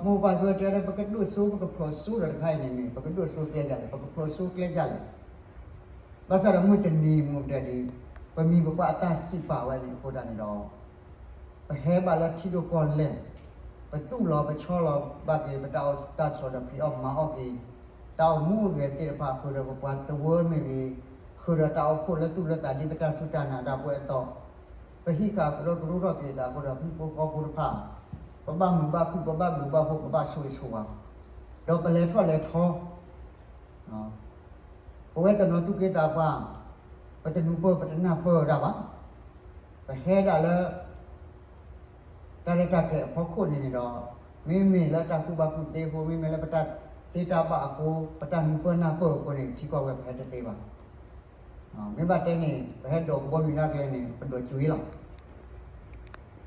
မိၢ်ပၢ်ဖဲတဲလၢ ပကဒိၣ်စိ ပကဖျိးစိဒီးတခါအံၤန့ၣ်န့ၣ် ပကဒိၣ်စိကျဲဒ်လဲၣ်, ပကဖျိးစိကျဲဒ်လဲၣ်. ဘၣ်ဆၣ်ဒီးမုၢ်တနံၤမူပတဲဒ် ပမံၤပပှၢ်အတၢ်စံးပာ်ဝဲန့ၣ်အဃိသတးန့ၣ်ဒီး ပဟဲဘၣ်လၢထံဒိၣ်ကီၢ်လဲၢ်, ပသူၣ်လီၤပဆီလီၤဘၣ်က့ၤ ပတၢ်အိၣ်တၢ်ဆိးဒီးဖံးအီၣ်မၤအီၣ်က့ၤ တၢ်အိၣ်မူအိၣ်ဂဲၤသ့ၣ်တဖၣ် ဃုာ်ဒီးပပှၤတဝၢမ့ၢ်ဂ့ၤ, ဃုာ်ဒီးတၢ်အိၣ်ဖှိၣ်လၢသူၣ်လၢသးဒ်ပတၢ်စူၢ်တၢ်နာ်တၢ်ပှဲၤအသိး, ပဟံးဃာ်ကရၢကရိထီၣ်က့ၤသးအဃိဒီး ဟံၣ်ဖိဃီဖိတဖၣ် ပဘၣ်မုာ်ဘၣ်ခုၣ် ပဘၣ်ဘျုးဘၣ်ဖှိၣ် ပဘၣ်ဆိၣ်ဂ့ၤဆိၣ်ဝါ, ဒီးပလဲၤထီၣ်လဲၤထီ ပဝဲတနီၤသူၣ်က့သးပှၢ်, ပတနူၤပၢၢ် ပတနၢ်ပၢၢ်ဒၣ်ဘၣ်. ပဟဲဒၣ်လၢ တၢ်ရဲၣ်တၢ်ကျဲၤအဖီခိၣ်န့ၣ်န့ၣ်ဒီး မ့မ့ၢ်လၢတၢ်ကူၣ်ဘၣ်ကူၣ်သ့အဃိ, မ့မ့ၢ်လၢပတၢ်သ့တၢ်ဘၣ်အဃိ, ပတၢ်နူၤပၢၢ်နၢ်ပၢၢ်အဃိန့ၣ် ထံကီၢ်ဝဲပဟဲတသ့ဘၣ်. မ့ၢ်ဘၣ်တဲန့ၣ် ပဟဲဒိးကဘီယူၤနာ်က့န့ၣ် ပဒိးကွ့လီၤ.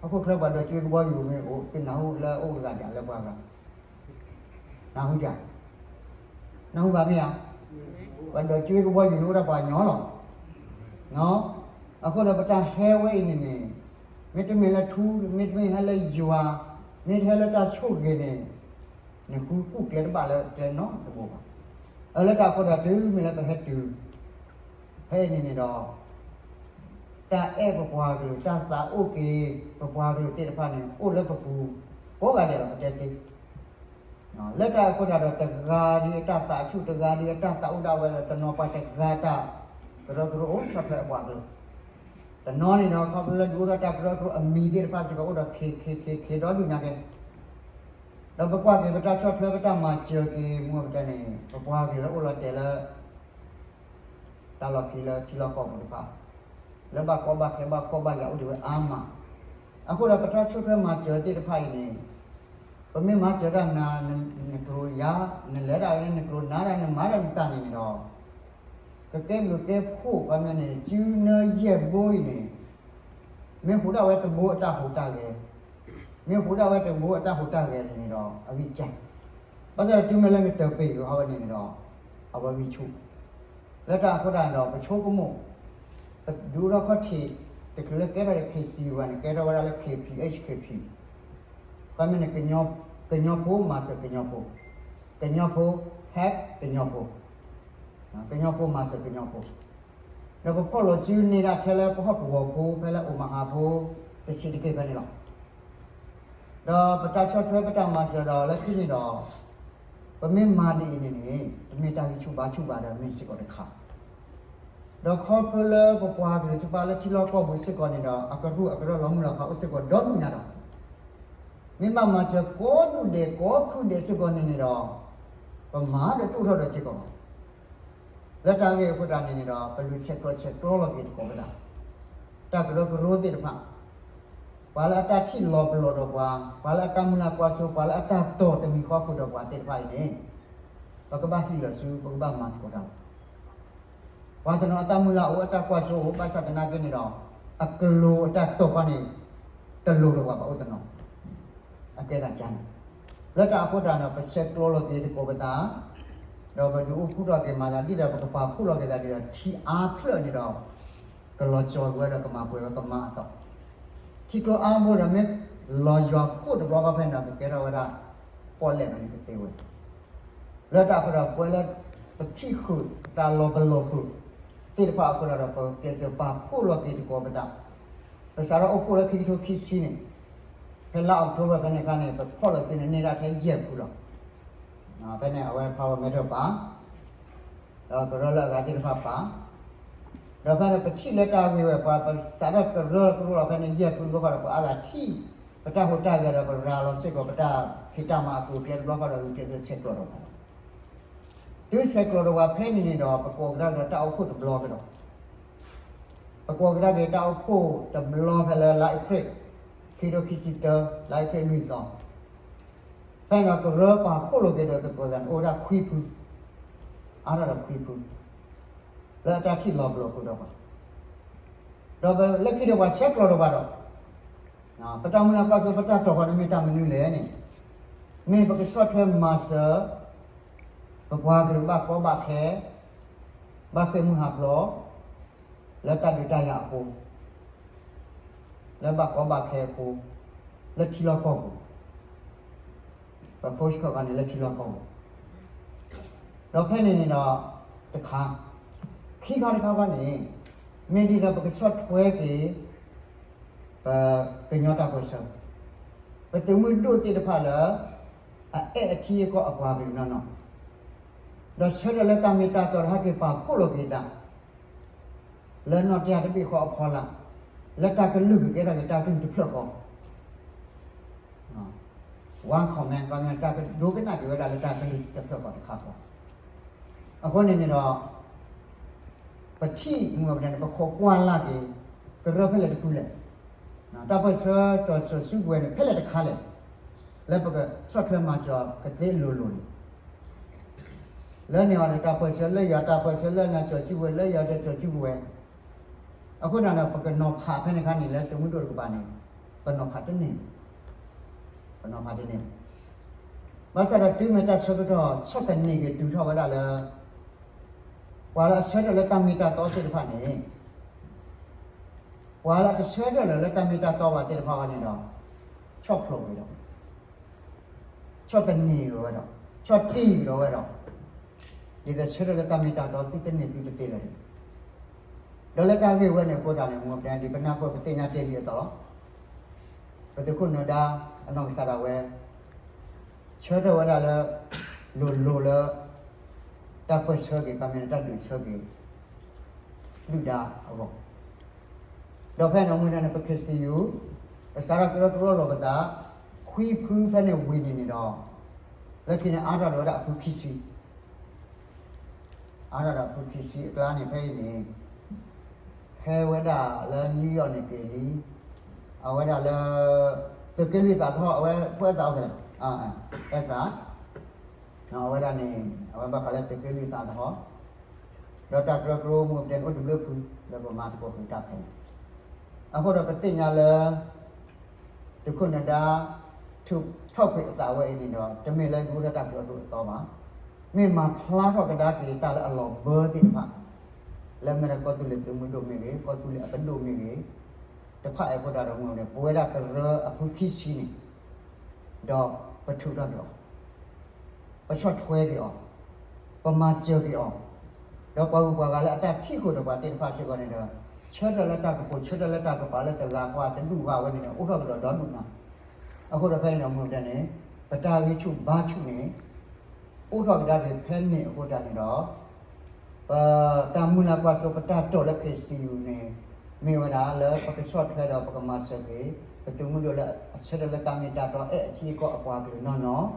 ဟီၣ်ခိၣ်ချၢပှၤဒိးကွ့ကဘီယူၤမ့ၢ်အိၣ် သုနၢ်ဟူလၢအိၣ်အဂၤဒ်လၢပှၤဂၤ နၢ်ဟူဧါ, နၢ်ဟူဘၣ်မ့ၢ်ဧါ. ပှၤဒိးကွ့ကဘီယူၤန့ၣ် အိၣ်ဒၣ်ပှၤကညီလီၤ. အဃိဒီးပတၢ်ဟဲဝဲအံၤန့ၣ်န့ၣ် မ့တမ့ၢ်လၢထူ, မ့တမ့ၢ်ဟဲလၢယွၤ, မ့တဟဲလၢတၢ်ဆိၣ်ဂ့ၤန့ၣ် နဃုကူၣ်ကျဲတဘၣ်လၢကျဲနီတဘိဘၣ်. အလၢတၢ်အဃိဒီးတုၤမ့ၢ်လၢပဟဲတုၤ ဖဲအံၤန့ၣ်န့ၣ်ဒီး တၢ်အဲၣ်ပပှၤကလုာ် တၢ်သးအိၣ်က့ၤပပှၤကလုာ်သ့ၣ်တဖၣ်န့ၣ် အိၣ်လၢပပူၤ ကိးဂၤဒဲးလီၤ ပတဲသ့. လၢတၢ်အဃိသတးဒီး တဂၤဒ်အတၢ်သးဆူၣ် တဂၤဒ်အတၢ်သးအိၣ်ဒၣ်ဝဲလၢ တနီၤပှၤတဂၤတၢ်ကရၢကရိအိၣ်ဆီၣ်ထွဲအပှၤကလုာ်, တနီၤန့ၣ်ဒီး ခီဖျိလၢဒုးအိၣ်ထီၣ်တၢ်ကရၢကရိအမံၤသ့ၣ်တဖၣ်စ့ၢ်ကီး အိၣ်ဒီးခ့ခ့ခ့ခ့ဒီဒူၣ်ညါကဲ ဒီးပကွၢ်က့ၤပတၢ်ဆီၣ်ထွဲ ပတၢ်မၤစၢၤက့ၤ မူပတဲန့ၣ် ပပှၤကလုာ်လၢအိၣ်လီၤတဲာ်လၢ တၢ်လီၢ်ခံလၢထံလီၢ်ကီၢ်ပူၤတဖၣ် လၢဘၣ်ကီဘၣ်ခဲ ဘၣ်ဖှီၣ်ဘၣ်ယာ်အိၣ်ဒံးဝဲအါမး. အဃိဒီးပတၢ်ဆီၣ်ထွဲမၤစၢၤသ့ၣ်တဖၣ်အံၤန့ၣ် ပမ့ၢ်မၤစၢၤတၢ်နၤ နကျိၤယၤ နလဲၤတၢ်လၢနကျိၤ နၤတၢ်နမၤတၢ်နတၢ်န့ၣ်န့ၣ်ဒီး ကကဲဘျုးကဲဖှိၣ်ပှၤမ့ၢ်န့ၣ် စုနၢယဲၢ်ဘိအံၤန့ၣ် မ့ၢ်ဟူးဒၣ်ဝဲတဘိအတၢ်ဟူးတၢ်ဂဲၤ, မ့ၢ်ဟူးဒၣ်ဝဲတဘိအတၢ်ဟူးတၢ်ဂဲၤန့ၣ်န့ၣ်ဒီး အဂံၢ်စၢ်, ဘၣ်ဆၣ်ဒီးတုၤမ့ၢ်လၢနတပ့ၤက့ၤအီၤဝဲန့ၣ်န့ၣ်ဒီး အဝဲဂံၢ်ဆူၣ်, လၢတၢ်အဃိတၢ်န့ၣ်ဒီး ပဆိကမိၣ် ပဒုးအိၣ်ထီၣ်ခီၣ်ထံး တချုးလၢကဲထီၣ်ဒီး ခ့စံဝဲန့ၣ် ကဲထီၣ်ဝဲဒၣ်လၢ ခ့ပံၤ ခ့ပံၤ, ခီမ့ၢ်န့ၣ် ကညီဖိမၤစၢၤကညီဖိ, ကညီဖိ help ကညီဖိ, ကညီဖိမၤစၢၤကညီဖိ, ဒီးပဖီၣ်လိာ်စုန့ၢ်ဒၣ်ထဲလၢပဟီၣ်ကဝီၤဖိ ဖဲလၢအိၣ်မဟါဖိ တဆံးတက့ၢ်ဖဲန့ၣ်လီၤ. ဒီးပတၢ်ဆီၣ်ထွဲပတၢ်မၤစၢၤဒီးလၢခံန့ၣ်ဒီး ပမ့ၢ်မၤဒ်အံၤန့ၣ်န့ၣ် တမ့ၢ်တၢ်ဂံၢ်ဆူၣ်ဘါဆူၣ်ဘၣ်ဒီးမ့ၢ်စ့ၢ်ကီးတခါ, ဒီးခီဖျိလၢပပှၤကလုာ်တဖၣ်လၢထံလီၢ်ကီၢ်ပူၤစ့ၢ်ကီးန့ၣ်ဒီး အကရူၢ်အကရၢလီၤမုၢ်လီၤဖးအိၣ်စ့ၢ်ကီးဒီဒူၣ်ညါဒီး မ့ၢ်ဘၣ်မၤစၢၤကိးဒူၣ်ဒဲးကိးဖုဒဲးစ့ၢ်ကီးန့ၣ်န့ၣ်ဒီး ပမၤဒီးတအိၣ်ထီၣ်ဒီးစ့ၢ်ကီးဘၣ်. လၢတၢ်ဂ့ၢ်အဃိသတးန့ၣ်န့ၣ်ဒီး ပလူၤဆဲးကျိးဆဲးကျိးလီၤက့ၤသကိးပသး, တၢ်ကရၢကရိသ့ၣ်တဖၣ်, ပှၤလၢအတၢ်ထံၣ်လီၤပလိာ်ဒီးပှၤ, ပှၤလၢအတၢ်မုၢ်လၢ်ကွၢ်စိ, ပှၤလၢအတၢ်တိာ်တမံၤဃီဃုာ်ဒီးပှၤသ့ၣ်တဖၣ်အံၤန့ၣ်, ပကဘၣ်ဟံးလီၤဆူ ပကဘၣ်မၤသကိးတၢ်လီၤ. ပှၤတနီၤအတၢ်မုၢ်လၢ်အိၣ် အတၢ်ကွၢ်စိအိၣ် ဘၣ်ဆၣ်သနာ်က့န့ၣ်ဒီး အကလူးအတၢ်တိာ်ဃီန့ၣ် တလိၤဒီးပှၤဘၣ်အိၣ်တနီၤ, အကဲသးကါန့ၣ်, လၢတၢ်အဃိတၢ်န့ၣ်ဒီး ပဆဲးကျိးလီၤက့ၤသကိးပသး, ဒီးပဒုးအိၣ်ဖှိၣ်ထီၣ်က့ၤမၤသးဒ်ဒီး ပကပာ်ဖှိၣ်လီၤက့ၤသးဒ်ဒီး ထံအါဖျၢၣ်န့ၣ်ဒီး ကလီၤကၠီၤက့ၤဝဲဒီးကမၤပှဲၤဝဲကမၤအသီ, ထံကျိအါဘိဒီးမ့ၢ်လီၤယွၤဖှိၣ်တဘျီဃီဖဲန့ၣ်ဒီး ကကဲထီၣ်ဝဲဒၣ် ပီၣ်လဲၣ်ဖဲန့ၣ်ကသ့ဝဲ လၢတၢ်အဃိဒီး ပဝဲလၢပထံၣ်ဃုာ် ပသးလီၤပလိာ်ဃုာ်သ့ၣ်တဖၣ်အဃိဒီး ပကျဲးစၢးပာ်ဖှိၣ်လီၤက့ၤသကိးပသး, ပစးထီၣ်အိၣ်ဖှိၣ်လၢခံကထိခံဆံန့ၣ်, ဖဲလါအီးကထိဘၢၣ်ဖဲန့ၣ်အခါန့ၣ် ပဖီၣ်လီၤစုန့ၣ်န့ၢ်ဒၣ်ထဲယဲၢ်ဖုလီၤ. ဖဲန့ၣ် အဝဲ power meter ပာ် ဒီးကရၢလၢအဂၤသ့ၣ်တဖၣ်ပာ်, ဒီးဖဲန့ၣ် ပထံၣ်လၢတၢ်ဂ့ၢ်ဝဲ ပှၤပစးထီၣ်ကရၢကရိလီၤဖဲန့ၣ် ယဲၢ်ဖုတဘျီဃီဒီး ပှၤအါဂၤထံၣ် ပတၢ်ဟူးတၢ်ဂဲၤဒီး ပရၤလီၤစ့ၢ်ကီး ပတၢ်ဖံးတၢ်မၤအကျိၤအကျဲတဘျီဃီဒီး ဂုာ်ကျဲးစၢးဆဲးကျိးဒီးပှၤလီၤ. တုၤဆဲးကျိးဒီးပှၤဖဲန့ၣ်န့ၣ်ဒီး ပကိးကဒါက့ၤတၢ်အိၣ်ဖှိၣ်တဘျီကဒီး, ပကိးကဒါက့ၤတၢ်အိၣ်ဖှိၣ်တဘျီဖဲလၢ လါအ့ဖြ့ၣ် ခံကထိခံဆံတၢ လါအ့ဖြ့ၣ်လွံၢ်သီ ဖဲန့ၣ်ဒီးကရၢပာ်ဖှိၣ်လိာ်က့ၤဒီးသကိးသးန့ၣ် အိၣ်ဝဲဒၣ်ခွံဖု, အါထီၣ်ဒီးခွံဖု, လၢအတၢ်ထံၣ်လီၤပလိာ်ဃုာ်ဒီးပှၤ, ဒီးလၢခံဒီးပှၤဆဲးကျိးဒီးပှၤဒီး, ပတၢ်မုၢ်လၢ်ကွၢ်စိ ပတၢ်တိာ်ဃီန့ၣ်မ့ၢ်တၢ်မနုၤလဲၣ်န့ၣ်, မ့ၢ်ပကဆီၣ်ထွဲမၤစၢၤ ပပှၤကလုာ်ဘၣ်ကီဘၣ်ခဲ, ဘၣ်ဃ့ၢ်မုၢ်ဟးဖျိး လၢတၢ်ဒုးတၢ်ယၤအဃိ, လၢဘၣ်ကီဘၣ်ခဲအဃိ, လၢထံလီၢ်ကီၢ်ပူၤ, ပ force ခီၣ်ခါန့ၣ်လၢထံလီၢ်ကီၢ်ပူၤ, ဒီးဖဲန့ၣ်န့ၣ်ဒီး တခါ, ခံခါတခါခီန့ၣ် မ့ၢ်ဒ်သိးပကဆီၣ်ထွဲက့ၤ ပကညီတၢ်ပၢၢ်ဆၢ, ပသုးမုၢ်ဒိၣ်သ့ၣ်တဖၣ်လၢ အအဲၣ်အထံအကီၢ်အပှၤကလုာ်နီၢ်နီၢ်, ဒီးဆၢထၢၣ်လၢတၢ်မ့ၢ်တၢ်တီတဟါက့ၤပာ်ဖှိၣ်လီၤက့ၤတၢ် လၢနီၢ်တယၢ်တဘ့ၣ်ဃီအဖီလာ်, လၢတၢ်ကလုၢ်ကကဲထီၣ်က့ၤတၢ်ကလုၢ်တဖျၢၣ်ဃီ One command ခီပညီ တၢ်ကဒိကနၣ်က့ၤဝဲဒၣ်လၢတၢ်ကလုၢ်တဖျၢၣ်ဃီတခါဃီ, အဃိန့ၣ်န့ၣ်ဒီး ပထံၣ်မုၢ်အပဒၢန့ၣ် ပခိးကွၢ်လၢ်က့ၤ ကရၢဖဲလဲၣ်တဖုလဲၣ်, တၢ်ပၢၢ်ဆၢကၠီၤစိၤစုကဝဲၤန့ၣ် ဖဲလဲၣ်တခါလဲၣ်, လၢပကဆီၣ်ထွဲမၤစၢၤကသ့အလိၤလိၤန့ၣ် လၢန့ၣ်အီၤန့ၣ် တၢ်ပၢၢ်ဆၢလၢယွၤ တၢ်ပၢၢ်ဆၢလၢနၤ ကၠီၤစုကဝဲၤ လၢယွၤဒီးကၠီၤစုကဝဲၤ, အဃိသတးဒီး ပကနီၤဖးဖဲန့ၣ်အခါန့ၣ် လၢသုးမုၢ်ဒိၣ်တကပၤန့ၣ် ပနီၤဖးတန့ၢ်, ပနီၤဖးတန့ၢ်, ဘၣ်ဆၣ်ဒီးတုၤမ့ၢ်တၢ်ဆၢကတီၢ် ဆီၣ်သနံးက့ၤတုၤထီၣ်ဝဲဒၣ်လၢ ပှၤလၢအဆၢထၢၣ်လၢတၢ်မ့ၢ်တၢ်တီသ့ၣ်တဖၣ်န့ၣ် ပှၤလၢအတဆၢထၢၣ်လၢၤလၢတၢ်မ့ၢ်တၢ်တီဘၣ်သ့ၣ်တဖၣ်အံၤန့ၣ်ဒီး ဆီၣ်ဖျိးက့ၤဒီး ဆီၣ်သနံးက့ၤဝဲဒီး ဆီၣ်တံၢ်က့ၤဝဲဒီး ဒ်သိးဆၢထၢၣ်လၢတၢ်မ့ၢ်တၢ်တီသုတန့ၢ်သုတသ့လၢၤန့ၣ်, ဒီးလၢတၢ်ဂ့ၢ်ဝဲန့ၣ်အဃိသတးန့ၣ် မ့ၢ်ပတဲဒ်ပနၢ်ပၢၢ်ပသ့ၣ်ညါတ့ၢ်လံအသိးလီၤ. ပသုးခိၣ်နၢၤဒါအနီၢ်ကစၢ်ဒၣ်ဝဲ ဆၢထၢၣ်ဝဲဒၣ်လၢ လိၤလိၤလၢ တၢ်ပၢၢ်ဆၢက့ၤ ခီပညီန့ၣ် တၢ်ဒုးဆၢက့ၤ ဒုၣ်ဒါအဂီၢ်, ဒီးဖဲန့ၣ်မ့ၢ်ဒၣ်န့ၣ် ပ K C U ပစးထီၣ်ကရၢကရိလိာ်ပသး ခွံဖုဖဲန့ၣ်ဝံၤန့ၣ်န့ၣ်ဒီး လၢခံန့ၣ်အါထီၣ်ဒီးဝဲဒၣ်အဖုခံဆံ အါထီၣ်ဒီးအဖုခံဆံအကျါန့ၣ် ဖဲအံၤန့ၣ် ဖဲဝဲဒၣ်လၢ New York န့ၣ်က့ၤလံ, အဝဲဒၣ်လၢ သုးက့လွံၢ်သးထီၣ် အဝဲဖိအဲၣ်သးအိၣ်ဖဲလဲၣ်, အဲၣ်သး, အဝဲဒၣ်န့ၣ် အဝဲဘၣ်ဃးလၢသုးက့လွံၢ်သးထီၣ်, ဒီးတၢ်ကရၢကရိမ့ၢ်ပတဲန့ၣ်အိၣ်တဘျုးဖု လၢပမၤသကိးဃုာ်တၢ်ဖဲန့ၣ်, အဃိဒီးပသ့ၣ်ညါလၢ သုးခိၣ်နၢၤဒါ ထုးထီၣ်ကွံာ်အသးဝဲအံၤန့ၣ်ဒီး တမ့ၢ်လၢဒုးအိၣ်ထီၣ်တၢ်ကရၢကရိအသီဘၣ်, မ့ၢ်မၤဖျါထီၣ်ကဒါက့ၤတၢ်လၢအလီၢ်ဘၢသ့ၣ်တဖၣ်, လၢမ့ၢ်ဒီးကီၢ်သူလ့ၤသုးမုၢ်ဒိၣ်မ့ၢ်ဂ့ၤ ကီၢ်သူလ့ၤအပဒိၣ်မ့ၢ်ဂ့ၤ, တဖၣ်အံၤအဃိတၢ်ဒီးမ့ၢ်န့ၣ် ပဝဲဒၣ်ကရၢအဖုခံဆံန့ၣ် ဒီးပထုးထီၣ်က့ၤအီၤ ပဆီၣ်ထွဲက့ၤအီၤ, ပမၤစၢၤက့ၤအီၤ, ဒီးပှၤဂုၤပှၤဂၤလၢအတၢ်ထံၣ်ဃုာ်ဒီးပှၤသ့ၣ်တဖၣ်စ့ၢ်ကီးန့ၣ်ဒီး ဆၢထၢၣ်လၢတၢ်ကပိာ် ဆၢထၢၣ်လၢတၢ်ကပၤလၢတဂၤဃီတဒူၣ်ဃီဝဲန့ၣ်ဒီး အိၣ်ထီၣ်ကဒီးဒီဒူၣ်နၤ, အဃိဒီးဖဲန့ၣ်ဒီးမ့ၢ်ပတဲန့ၣ် ပတၢ်ဂံၢ်ဆူၣ်ဘါဆူၣ်န့ၣ် အိၣ်ထီၣ်ကဒါက့ၤဖဲန့ၣ်အဃိတၢ်န့ၣ်ဒီး ပတၢ်မုၢ်လၢ်ကွၢ်စိ ပတၢ်တိာ်လၢ K C U န့ၣ် မ့ၢ်ဝဲဒၣ်လၢပကဆီၣ်ထွဲဒီးပကမၤစၢၤက့ၤ ပသုးမုၢ်ဒိၣ်လၢအဆၢထၢၣ်လၢတၢ်မ့ၢ်တၢ်တီ အဲၣ်အထံအကီၢ်အပှၤကလုာ်နီၢ်နီၢ်,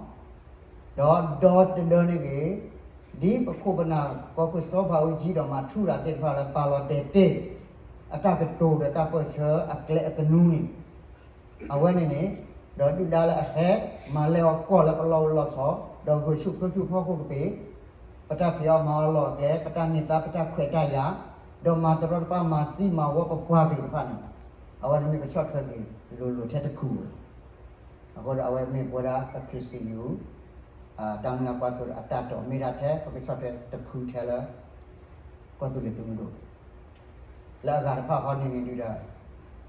ဒီးဒီတဒၢန့ၣ်ဂ့ၤ, ဒ်ပခိၣ်ပနၢ်ကီၢ်ခိၣ်စီၤဘးအူကၠံဒီးမၤထူရၤသ့ၣ်တဖၣ်လၢပာ်လီၤတဲာ်တ့ၢ် အတၢ်ကတိၤဒီးတၢ်ပၢၢ်ဆၢအကျဲအသနူန့ၣ် အဝဲန့ၣ်န့ၣ် ဒီးဒုၣ်ဒါလၢအဟဲမၤလဲအီၤကီၢ်လၢပလီၢ်အိၣ်လီၢ်ဆိး ဒီးဂုာ်ဆူၣ်ဖိဆူၣ်ဖီခိၣ်ကပ့ၤ, ပတၢ်ဖံးအီၣ်မၤအီၣ်လီၢ်အကျဲ ပတၢ်န့ၢ်သါပတၢ်ခွဲးတၢ်ယာ်, ဒီးမၤတရီတပါမၤသံမၤဝီပပှၤကလုာ်တဖၣ်န့ၣ် အဝဲန့ၣ်မ့ၢ်ပဆီၣ်ထွဲက့ၤလိၤလိၤထဲတဖုဧိၤလီၤ. အဃိဒီးအဝဲမ့ၢ်ပဝဲဒၣ်ပ K C U တၢ်မုၢ်လၢ်ကွၢ်စိဒီးအတၢ်တိာ်မ့ၢ်ဒၣ်ထဲ ပကဆီၣ်ထွဲတဖုထဲလၢ ကီၢ်သူလ့ၤသုးမုၢ်ဒိၣ် လၢအဂၤတဖၣ်ဃီန့ၣ်န့ၣ်ဒုဒီး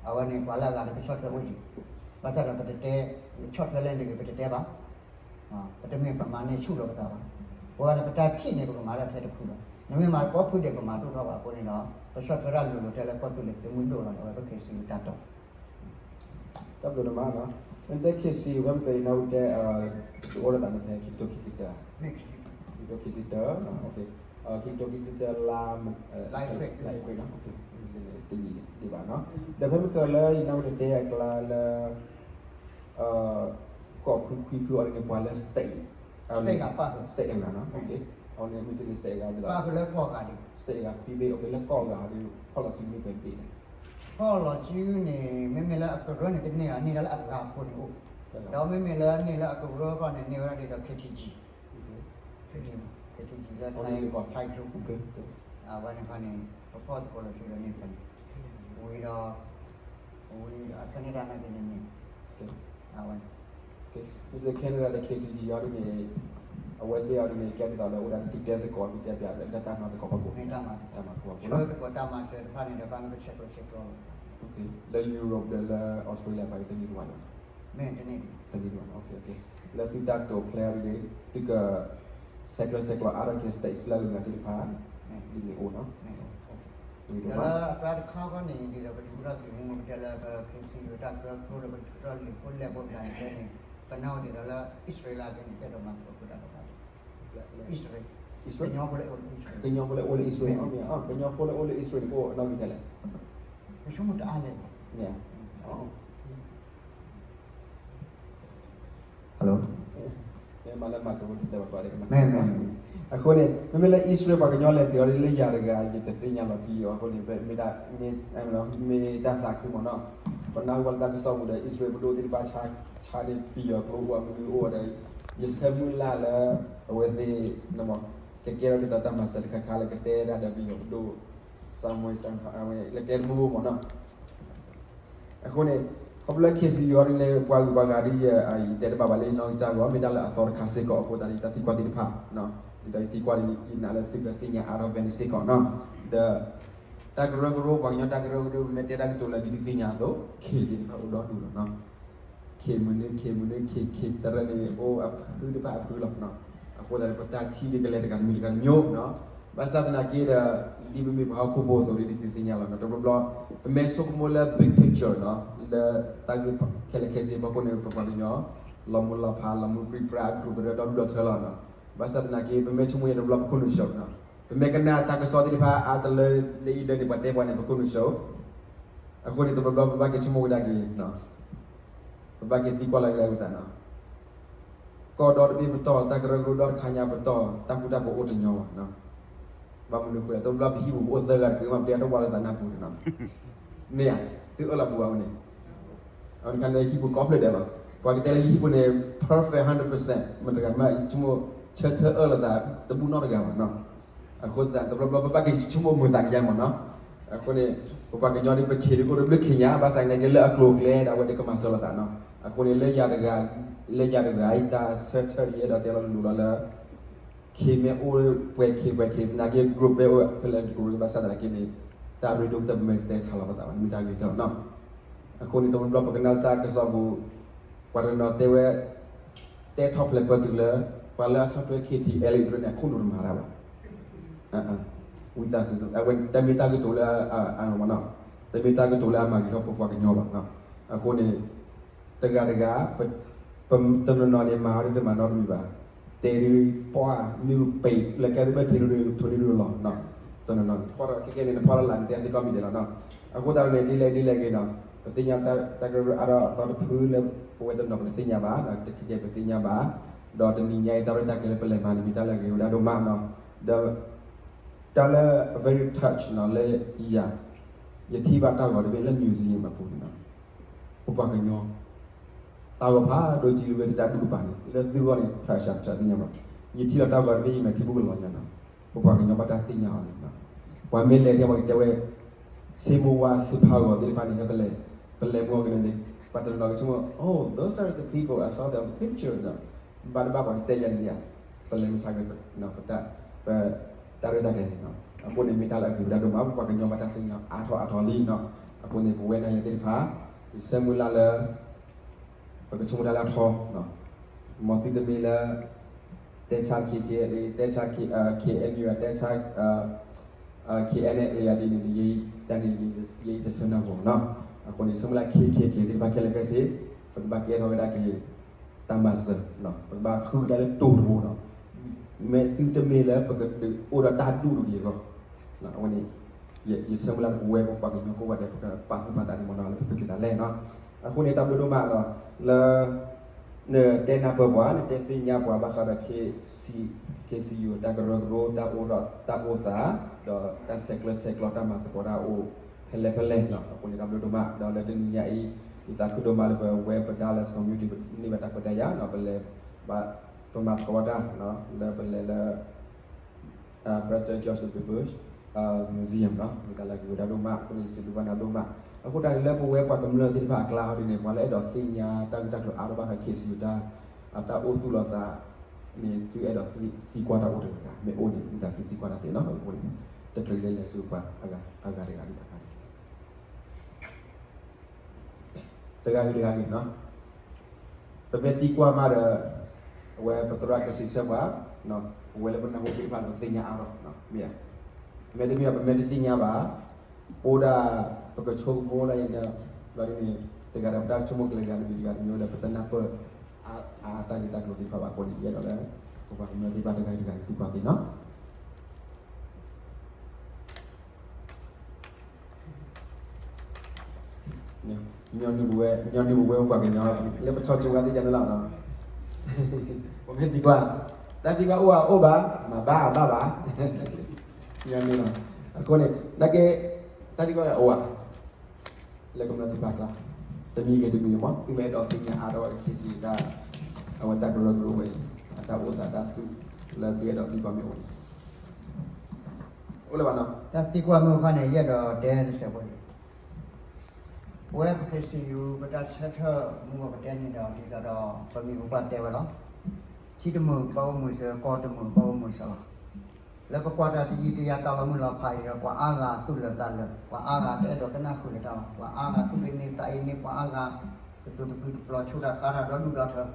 အဝဲန့ၣ်ပှၤလၢအဂၤဒီးကဆီၣ်ထွဲအိၣ်က့ၤ, ဘၣ်ဆၣ်ဒီးပတတဲ ဆီၣ်ထွဲလဲၣ်န့ၣ်ဂ့ၤ ပတတဲဘၣ်, ပတမ့ၢ်ပမၤန့ၢ်ဆူၣ်လီၤပသးဘၣ်, ပဝဲဒၣ်ပတၢ်ထံၣ်န့ၣ် ပကမၤဒၣ်ထဲတဖုလီၤ, နမ့ၢ်မၤကိးဖုဒဲးပမၤဒိၣ်ထီၣ်ဘၣ်အဃိန့ၣ်ဒီး ပဆီၣ်ထွဲဒၣ်လိၤလိၤထဲလၢကီၢ်သူလ့ၤသုးမုၢ်ဒိၣ်လီၤန့ၣ် အဝဲပ K C U တၢ်တိာ် တၢ်ဘျုးနမးနီၤ, နတဲ K C U ဖဲမ့ၢ်ကနၣ်ဝဲတဲ အိၣ်ဒီးသးန့ၣ်ဖဲ ခံကထိခံဆံတၢ, ခံကထိခံဆံတၢ, ခံကထိခံဆံတၢလါ လါအ့ဖြ့ၣ်နီၤ, တနံၤန့ၣ်ဒံးဘၣ်နီၤ, ဒီးဖဲမ့ၢ်ကလၢယနၢ်ဟူနတဲအကျါလၢ ဃိးဖုခွံဖုအီၤန့ၣ် ပှၤလၢ state, state အဂၤနီၤ, အဝဲန့ၣ်မ့ၢ် state အဂၤ state အဂၤခွံဘ့ၣ် လၢကီၢ်အဂၤဒီး ဖီၣ်လီၤစုမ့ၢ်ပှဲၤဘ့ၣ်လဲၣ် ဖီၣ်လီၤစုန့ၣ် မ့မ့ၢ်လၢအကရၢန့ၣ်တန့ၢ်ဧါ, န့ၢ်ဒၣ်လၢအဂၤဖိန့ၣ်အိၣ်, ဒီးမ့မ့ၢ်လၢန့ၢ်လၢအကရၢခီန့ၣ် န့ၢ်ဝဲဒၣ်ဒ်သိး K T G, K T G လၢ Thai Group, အဝဲန့ၣ်ခီန့ၣ် ပဖီၣ်သကိးလီၤစုဒီးန့ၢ်ဖဲန့ၣ်, ဝံၤဒီး ဝံၤဒီး Canada နာ်က့န့ၣ်န့ၣ် အဝဲန့ၣ် Canada ဒီး K T G အီၤဒ်န့ၣ် အဝဲသ့ၣ်အီၤဒ်န့ၣ် ကဲဒ်သိးလၢအိၣ်ဒၣ်သုတဲသကိး သုတဲပၠးလၢတၢ်မၤသကိးဖီခိၣ်, မ့ၢ်တၢ်မၤသကိး, ဆှၢသကိးတၢ်မၤစၢၤတဖၣ်န့ၣ်ဒီး ဘၣ်မ့ၢ်ပဆဲးကျိးဆဲးကျိးလီၤ, လၢ Europe ဒီးလၢ Australia ပှၤတန့ၢ်တဝၢလီၤ, မ့ၢ်တန့ၢ်တဝၢ, လၢ သုတၢ်တိာ်ဖျဲးအီၤဒ်န့ၣ် သုက ဆဲးကျၢဆဲးကျိးအါထီၣ်က့ၤ stage လၢအဂၤသ့ၣ်တဖၣ် ဒ်န့ၣ်အိၣ်နီၤ. ဒီးလၢအကျါတခါခီန့ၣ် ဒ်သိးပဒုးအိၣ်ထီၣ်က့ၤမူမတၤလၢပ KCU တၢ်ကရၢကရိဒီးပထုးထီၣ်လံာ်ဖိလဲၢ်ဘိတဂၤန့ၣ်န့ၣ် ပနၢ်ဟူဒ်သိးလၢ အံၣ်စရ့လးက့န့ၣ် အဲၣ်ဒိးမၤသကိးတၢ်ဒီးပှၤ အံၣ်စရ့လး ကညီဖိလၢအိၣ်လၢအံၣ်စရ့လး ကညီဖိလၢအိၣ်လၢအံၣ်စရ့လးန့ၣ် ကအိၣ်အနီၣ်ဂံၢ်ထဲလဲၣ်. ယဆိကမိၣ်တအါလဲၣ်ဘၣ်. မ့ၢ်မၤလၢမၤကရူၢ်တစဲးဘၣ်ပှၤဒဲးကမၤ. အဃိန့ၣ် မ့မ့ၢ်လၢအံၣ်စရ့လးပှၤကညီလဲၤပျီဒ်လၢယၤတဂၤ ယတသ့ၣ်ညါလီၤတံၢ်အီၤအဃိန့ၣ် မ့ၢ်တၢ်သးခုမးနီၤ. ပနၢ်ဟူဘၣ်လၢတၢ်ကစီၣ်ပူၤဒီး အံၣ်စရ့လးပဒိၣ်သ့ၣ်တဖၣ်ဆါန့ၣ် ပယီၤကျိအိၣ်အမနုၤအိၣ်ဒီး ယဆၢမုၢ်လၢ်လၢ အဝဲသ့ၣ် ကကဲထီၣ်ဒ်သိးတၢ်မၤစၢၤတခါခါလၢကတဲဒၣ်ဒီးပယီၤပဒိၣ် စၢ်မွဲစၢ်ဖးဝဲ လၢကျဲတဘိဘိမးနီၤ. အဃိန့ၣ် ခီဖျိလၢ KCU အီၤဒ်န့ၣ် ပှၤဂုၤပှၤဂၤဒ်ယ ယတဲတဘၣ်ဘၣ်လၢယနီၢ်ကစၢ်ဂီၢ် မ့ၢ်တၢ်လၢအသီတခါစ့ၢ်ကီးအဃိသတးဒီး ယတၢ်သံကွၢ်သ့ၣ်တဖၣ် ဒ်သိးယသံကွၢ်ဒီး ယနာ်လၢသုကသ့ၣ်ညါအါထီၣ်ဖဲန့ၣ်စ့ၢ်ကီးနီၤ. ဒီး တၢ်ကရၢကရိ ပှၤကညီတၢ်ကရၢကရိ ပမ့ၢ်တဲတၢ်ကတိၤလၢဒ်သုသ့ၣ်ညါအသိး ခ့သ့ၣ်တဖၣ်အိၣ်ဒီဒူၣ်လီၤနီၤ. ခ့မုၢ်နုာ် ခ့မုၢ်နုာ် ခ့ ခ့တရၢန့ၣ် အိၣ်အဖုတဖၣ်အဖုလီၤနီၤ. အဃိသတးန့ၣ် ပတၢ်ထံၣ်ဒ်ကလဲၤတဂၤတမံၤတဂၤတမံၤနီၤ. ဘၣ်ဆၣ်သနာ်က့ဒီး ဒ်ပမ့ၢ်ပှၤဟီၣ်ခိၣ်ဖိအသိးဒ်သုသ့ၣ်ညါလီၤနီၤ. တဘျီဘျီ ပမ့ၢ်ဆိကမိၣ်လၢ big picture နီၤ လၢတၢ်ဂ့ၢ်ခဲလၢာ်ခဲဆ့အဖီခိၣ်န့ၣ် ပပှၤကညီ လီၤမုၢ်လီၤဖး လီၤမုၢ်ပြံပြါ အကြူၢ်ကရၢဒီဒူၣ်ဒီထၢလီၤနီၤ. ဘၣ်ဆၣ်သနာ်က့ ပမ့ၢ်ဆိကမိၣ်ညါတဘျီ ပခိၣ်နူာ်ၡိးနီၤ. ပမ့ၢ်ကနၣ်တၢ်ကစီၣ်သ့ၣ်တဖၣ်အါတလၢလၢအံၤဒၢးန့ၣ် ပှၤတဲပှၤန့ၣ် ပခိၣ်နူာ်ၡိး အဃိန့ၣ် တဘျီဘျီပဘၣ်က့ၤဆိကမိၣ်ကဒါက့ၤ ပဘၣ်က့ၤသံကွၢ်လၢကဒါက့ၤသးနီၤ. ကီၢ်ဒီတဘ့ၣ်ပတီၢ် တၢ်ကရၢကရိဒီတခါညါပတီၢ် တၢ်ဃူတၢ်ဖိးအိၣ်တညီဘၣ်နီၤ. ဘၣ်မနုၤအဃိလဲၣ် တဘျီဘျီပဟံၣ်ပူၤပအိၣ်သၢဂၤတက့ၢ် မ့ၢ်ပတဲတဝၢ်လၢသးနၢ်ပူၤန့ၣ်နီၤ. မ့ၢ်ဧါ, သုအၢၣ်လီၤပူၤဘၣ်ဝဲန့ၣ် အဝဲန့ၣ်ခါန့ၣ်ဟံၣ်ပူၤကိးဖျၢၣ်ဒဲးလီၤ. ပှၤကတဲလၢဟံၣ်ပူၤန့ၣ် perfect hundred percent မတၤတဂၤမး ဆိကမိၣ် ဆၢထၢၣ်အၢၣ်လီၤသး တဘူၣ်နီတဂၤဘၣ်နီၤ. အဃိသတး တဘျီဘျီပဘၣ်က့ၤဆိကမိၣ်မုာ်သးကယါမးနီၤ. အဃိန့ၣ် ပပှၤကညီဒ်ပခ့ၣ်ဒ် ကအိၣ်တဘျုးခ့ၣ်ညါ ဘၣ်ဆၣ်န့ၣ်က့ၤလၢအကျိၤအကျဲဒီး အဝဲဒၣ်ကမၤစၢၤလိာ်သးနီၤ. အဃိန့ၣ် လၢယၤတဂၤ လၢယၤတဂၤအံၤ တၢ်ဆၢထၢၣ်ဒ်ယအဲၣ်ဒိးတဲလီၤလိၤလီၤလၢ ခ့မ့ၢ်အိၣ်ပှဲၤခ့ၣ်ပှဲၤခ့ၣ် သနာ်က့ group ပဲအိၣ်ဖဲလဲၣ်တကရူၢ် ဘၣ်ဆၣ်သနာ်က့န့ၣ် တၢ်ရ့ဒိၣ်ကတၢၢ် ပမ့ၢ်တတဲဆါလီၤပသးဘၣ် မ့ၢ်တၢ်ဂ့ၤကတၢၢ်နီၤ. အဃိန့ၣ် တဘျီဘျီပကနၣ်လၢတၢ်ကစီၣ်ပူၤ ပှၤတနီၤတဲဝဲ တဲထီၣ်ဖျဲးပၢတုၤလၢ ပှၤလၢအဆီၣ်ထွဲ KTLA အံၤတဖၣ်န့ၣ် အခိၣ်နူာ်တမၤတၢ်ဘၣ်. ဝံသးစူၤ အဝဲတမ့ၢ်တၢ်ကတိၤလၢအနီၢ်မးနီၤ, တမ့ၢ်တၢ်ကတိၤလၢအမၤဂ့ၤထီၣ်ပပှၤကညီဘၣ်နီၤ. အဃိန့ၣ် တဂၤတဂၤ ပတနီၤနီၤန့ၣ် မၤအီၤဒ်တမၤနီတမံၤဘၣ်, တဲဒုးပှၢ်မ့ၢ်ပံးလၢကဲဒ်ဘၣ်ထံဒုး ထိၣ်ဒုးလီၤနီၤ. တနီၤနီၤ ဖီၣ်ခဲကဲန့ၣ် နဖီၣ်လၢ်လၢ်န့ၣ် တဲသ့ကီၢ်မံၤဒဲးလီၤနီၤ. အဃိသတးန့ၣ် ဒ်လဲၣ်ဒ်လဲၣ်ဂ့ၤနီၤ, ပသ့ၣ်ညါတၢ်ကရၢကရိအါထီၣ်အသီတဖုလၢ ပဝဲတနီၤပတသ့ၣ်ညါဘၣ်, တခဲကဲပသ့ၣ်ညါဘၣ်, ဒီးတနံၤညါအံၤ တၢ်ရဲၣ်တၢ်ကျဲၤလၢပလဲၤမၤန့ၣ် မ့ၢ်တၢ်လၢအဂ့ၤဝဲဒၣ်ဒိၣ်မးနီၤ. ဒီး တၢ်လၢ very touch နီၤ လၢယၤ, ယထံၣ်ဘၣ်တၢ်ဂီၤတဘ့ၣ်လၢ museum အပူၤန့ၣ်နီၤ, ပပှၤကညီ တၢ်ဂီၤဖးဒိၣ်ကံလၢဝဲတၢ်ဒူၣ်ကပၤန့ၣ် လၢသုဂီၢ်န့ၣ် touch တၢ်သ့ၣ်ညါဘၣ်. ယထံၣ်လီၤတၢ်ဂီၤတဘ့ၣ် ယမဲာ်ထံဘူၣ်ကလီၤညါနီၤ, ပပှၤကညီဘၣ်တၢ်သ့ၣ်ညါအီၤန့ၣ်နီၤ. ပှၤမ့ၢ်လဲၤထဲပှၤကတဲဝဲ ဆ့မိၢ်ဝါဆ့ဖးဂီၤသ့ၣ်တဖၣ်န့ၣ် ဟဲပလဲၤ, ပလဲၤမူအီၤကန့ၣ်န့ၣ် ပှၤတနီၤနီၤကဆိကမိၣ် oh those are the people I saw them on picture နီၤ. ဘၣ်တဘၣ်ပှၤကတဲယၤန့ၣ်ဧါ, ပလဲၤမုၢ်ဆါက ပတၢ် ပတၢ်ရဲၣ်တၢ်ကျဲၤန့ၣ်နီၤ. အဃိန့ၣ် မ့ၢ်တၢ်လၢအဂ့ၤဝဲဒၣ်ဒိၣ်မး ပပှၤကညီဘၣ်တၢ်သ့ၣ်ညါအါထီၣ်အါထီၣ်လံနီၤ. အဃိန့ၣ် ပဝဲနၤယၤသ့ၣ်တဖၣ် ယဆၢမုၢ်လၢ်လၢ ပကဆိကမိၣ်တၢ်လၢအထီ, မ်သုတမ့ၢ်လၢ တဲဆါ KTLA တဲဆါ KNU တဲဆါ KNLA ဒ်န့ၣ် တၢ်န့ၣ် ယတဆၢနၢ်ပၢၢ်နီၤ. အဃိန့ၣ် ဆၢမုၢ်လၢ် KKK သ့ၣ်တဖၣ်ခဲလၢာ်ခဲဆ့ ပကဘၣ်ကဲထီၣ်ဝဲဒၣ်က့ၤ တၢ်မၤစၢၤ, ပကဘၣ်ဃုကဒါလၢတိၤတဘိနီၤ. မ့ၢ်သုတမ့ၢ်လၢပကဒုးအိၣ်ဒီးတၢ်ဒူၣ်တဂ့ၤအဂီၢ်, အဝဲန့ၣ် ယဆၢမုၢ်လၢ်လၢပဝဲပပှၤကညီကိးဂၤဒဲး ပကပာ်သူၣ်ပာ်သးန့ၣ်မ့ၢ်နီၤ လၢပသုးက့ၤသးလဲနီၤ. အဃိန့ၣ် တၢ်ဘျုးဒိၣ်မးနီၤ လၢ နတဲနၢ်ပၢၢ်ပှၤ နတဲသ့ၣ်ညါပှၤဘၣ်ဃးဒီး KC, KCU တၢ်ကရၢကရိ တၢ်အိၣ်ဒီး တၢ်အိၣ်သး ဒီးတၢ်ဆဲးကျၢဆဲးကျိး တၢ်မၤသကိးတၢ်အိၣ်ဖဲလဲၣ်ဖဲလဲၣ်နီၤ. အဃိန့ၣ် တၢ်ဘျုးဒိၣ်မး ဒီးလၢတနံၤညါအံၤ ယသးခုဒိၣ်မးလၢပဝဲပဒါလၢ community န့ၢ်ဘၣ်တၢ်ခွဲးတၢ်ယာ်နီၤ ပလဲၤဘၣ် ပမၤသကိးတၢ် လၢပလဲၤလၢ President George W Bush Museum နီၤ မ့ၢ်တၢ်လၢအဂ့ၤဝဲဒၣ်ဒိၣ်မး အဃိန့ၣ် စံးဘျုးဘၣ်နၤဒိၣ်မး. အဃိတၢ်န့ၣ်လၢပဝဲပှၤကမျၢၢ်သ့ၣ်တဖၣ်အကျါဟီဒ်န့ၣ် ပှၤလၢအဲၣ်ဒိးသ့ၣ်ညါတၢ်ဂ့ၢ်တၢ်ကျိၤအါထီၣ်ဘၣ်ဃး KCU တၢ် အတၢ်အိၣ်သူၣ်လီၤသးန့ၣ် သုအဲၣ်ဒိးသံကွၢ်တၢ်အိၣ်တဂၤဂၤ မ့ၢ်အိၣ်န့ၣ် ဝံသးစူၤသံကွၢ်တၢ်သ့နီၤ. အဃိန့ၣ် တချုးလဲၤလဲၤဆူပှၤအဂၤတဂၤဒ်ဘၣ် တဂၤဂ့ၤတဂၤဂ့ၤနီၤ. ပမ့ၢ်သံကွၢ်မးဒီး ဝဲပသရၣ်ကစံးဆၢပှၤ, ပဝဲလၢပနၢ်ဟူသ့ၣ်တဖၣ်ဒီးသ့ၣ်ညါအါထီၣ်, မ့ၢ်ဧါ. မ့တမ့ၢ်ပမ့ၢ်တသ့ၣ်ညါဘၣ်, အိၣ်ဒၣ်ပကဆိကမိၣ်ဒၣ်ယဲ, ဘျီဒ်န့ၣ် တဂၤဒီးပတၢ်ဆိကမိၣ်ကျဲတဂၤတမံၤတဂၤတမံၤဒီး ပတနၢ်ပၢၢ်အါတၢ်ဂ့ၢ်တၢ်ကျိၤသ့ၣ်တဖၣ်ဘၣ်အဃိန့ၣ် ယအဲၣ်ဒိးလၢ ပပှၤကညီသ့ၣ်တဖၣ်တဂၤတဂၤသံကွၢ်သ့ၣ်နီၤ. ညီနုၢ်ပဝဲ, ညီနုၢ်ပဝဲပှၤကညီ လၢပထီၣ်ကၠိဝါသ့ၣ်ညါန့ၣ်လီၤ. ပမ့ၢ်သံကွၢ်, တၢ်သံကွၢ်အိၣ်ဧါ, အိၣ်ဘၣ်, မၤဘၣ်ဧါ, ဘၣ်ဘၣ်. ညီနုၢ်လီၤ. အဃိန့ၣ် နာ်က့ တၢ်သံကွၢ်အိၣ်ဧါ, လၢကမျၢၢ်သ့ၣ်တဖၣ်အကျါ, တမံၤဂ့ၤတမံၤဂ့ၤမး သုမ့ၢ်အဲၣ်ဒိးသ့ၣ်ညါအါထီၣ်ဝဲ က့စံး တၢ်, အဝဲတၢ်ကရၢကရိဝဲအံၤ အတၢ်အိၣ်သးတၢ်သုး လၢသုအဲၣ်ဒိးသံကွၢ်မ့ၢ်အိၣ်န့ၣ် အိၣ်လၢၤဘၣ်နီၤ. တၢ်သံကွၢ်မုၢ်အခီန့ၣ် ယအဲၣ်ဒိးတဲတစဲးဖိန့ၣ်, ပဝဲပ က့စံယူ ပတၢ်ဆၢထၢၣ်မူအပတဲန့ၣ်ဒီး ဒ်သိးဒီး ပမံၤပပှၢ်တဲဝဲလီၤ. ထံတမုာ်ဘၣ်အိၣ်မုာ်စၢၤ, ကီၢ်တမုာ်ဘၣ်အိၣ်မုာ်စၢၤလီၤ. လၢပကွၢ်တၢ်တယံာ်တယၤတၢ်လီၤမုၢ်လီၤဖးအံၤဒီး ပှၤအါဂၤသူၣ်လၢာ်သးလၢာ်, ပှၤအါဂၤတအဲၣ်ဒိးကနၣ်ဃုာ်လၢၤတၢ်ဘၣ်, ပှၤအါဂၤသူၣ်ကန့ၢ်သးအ့န့ၢ်, ပှၤအါဂၤ ကတိၤတပျုာ်တပျီၤ ဆိၣ်တၢ်ဃါတၢ်ဒီဒူၣ်ဒီထၢ.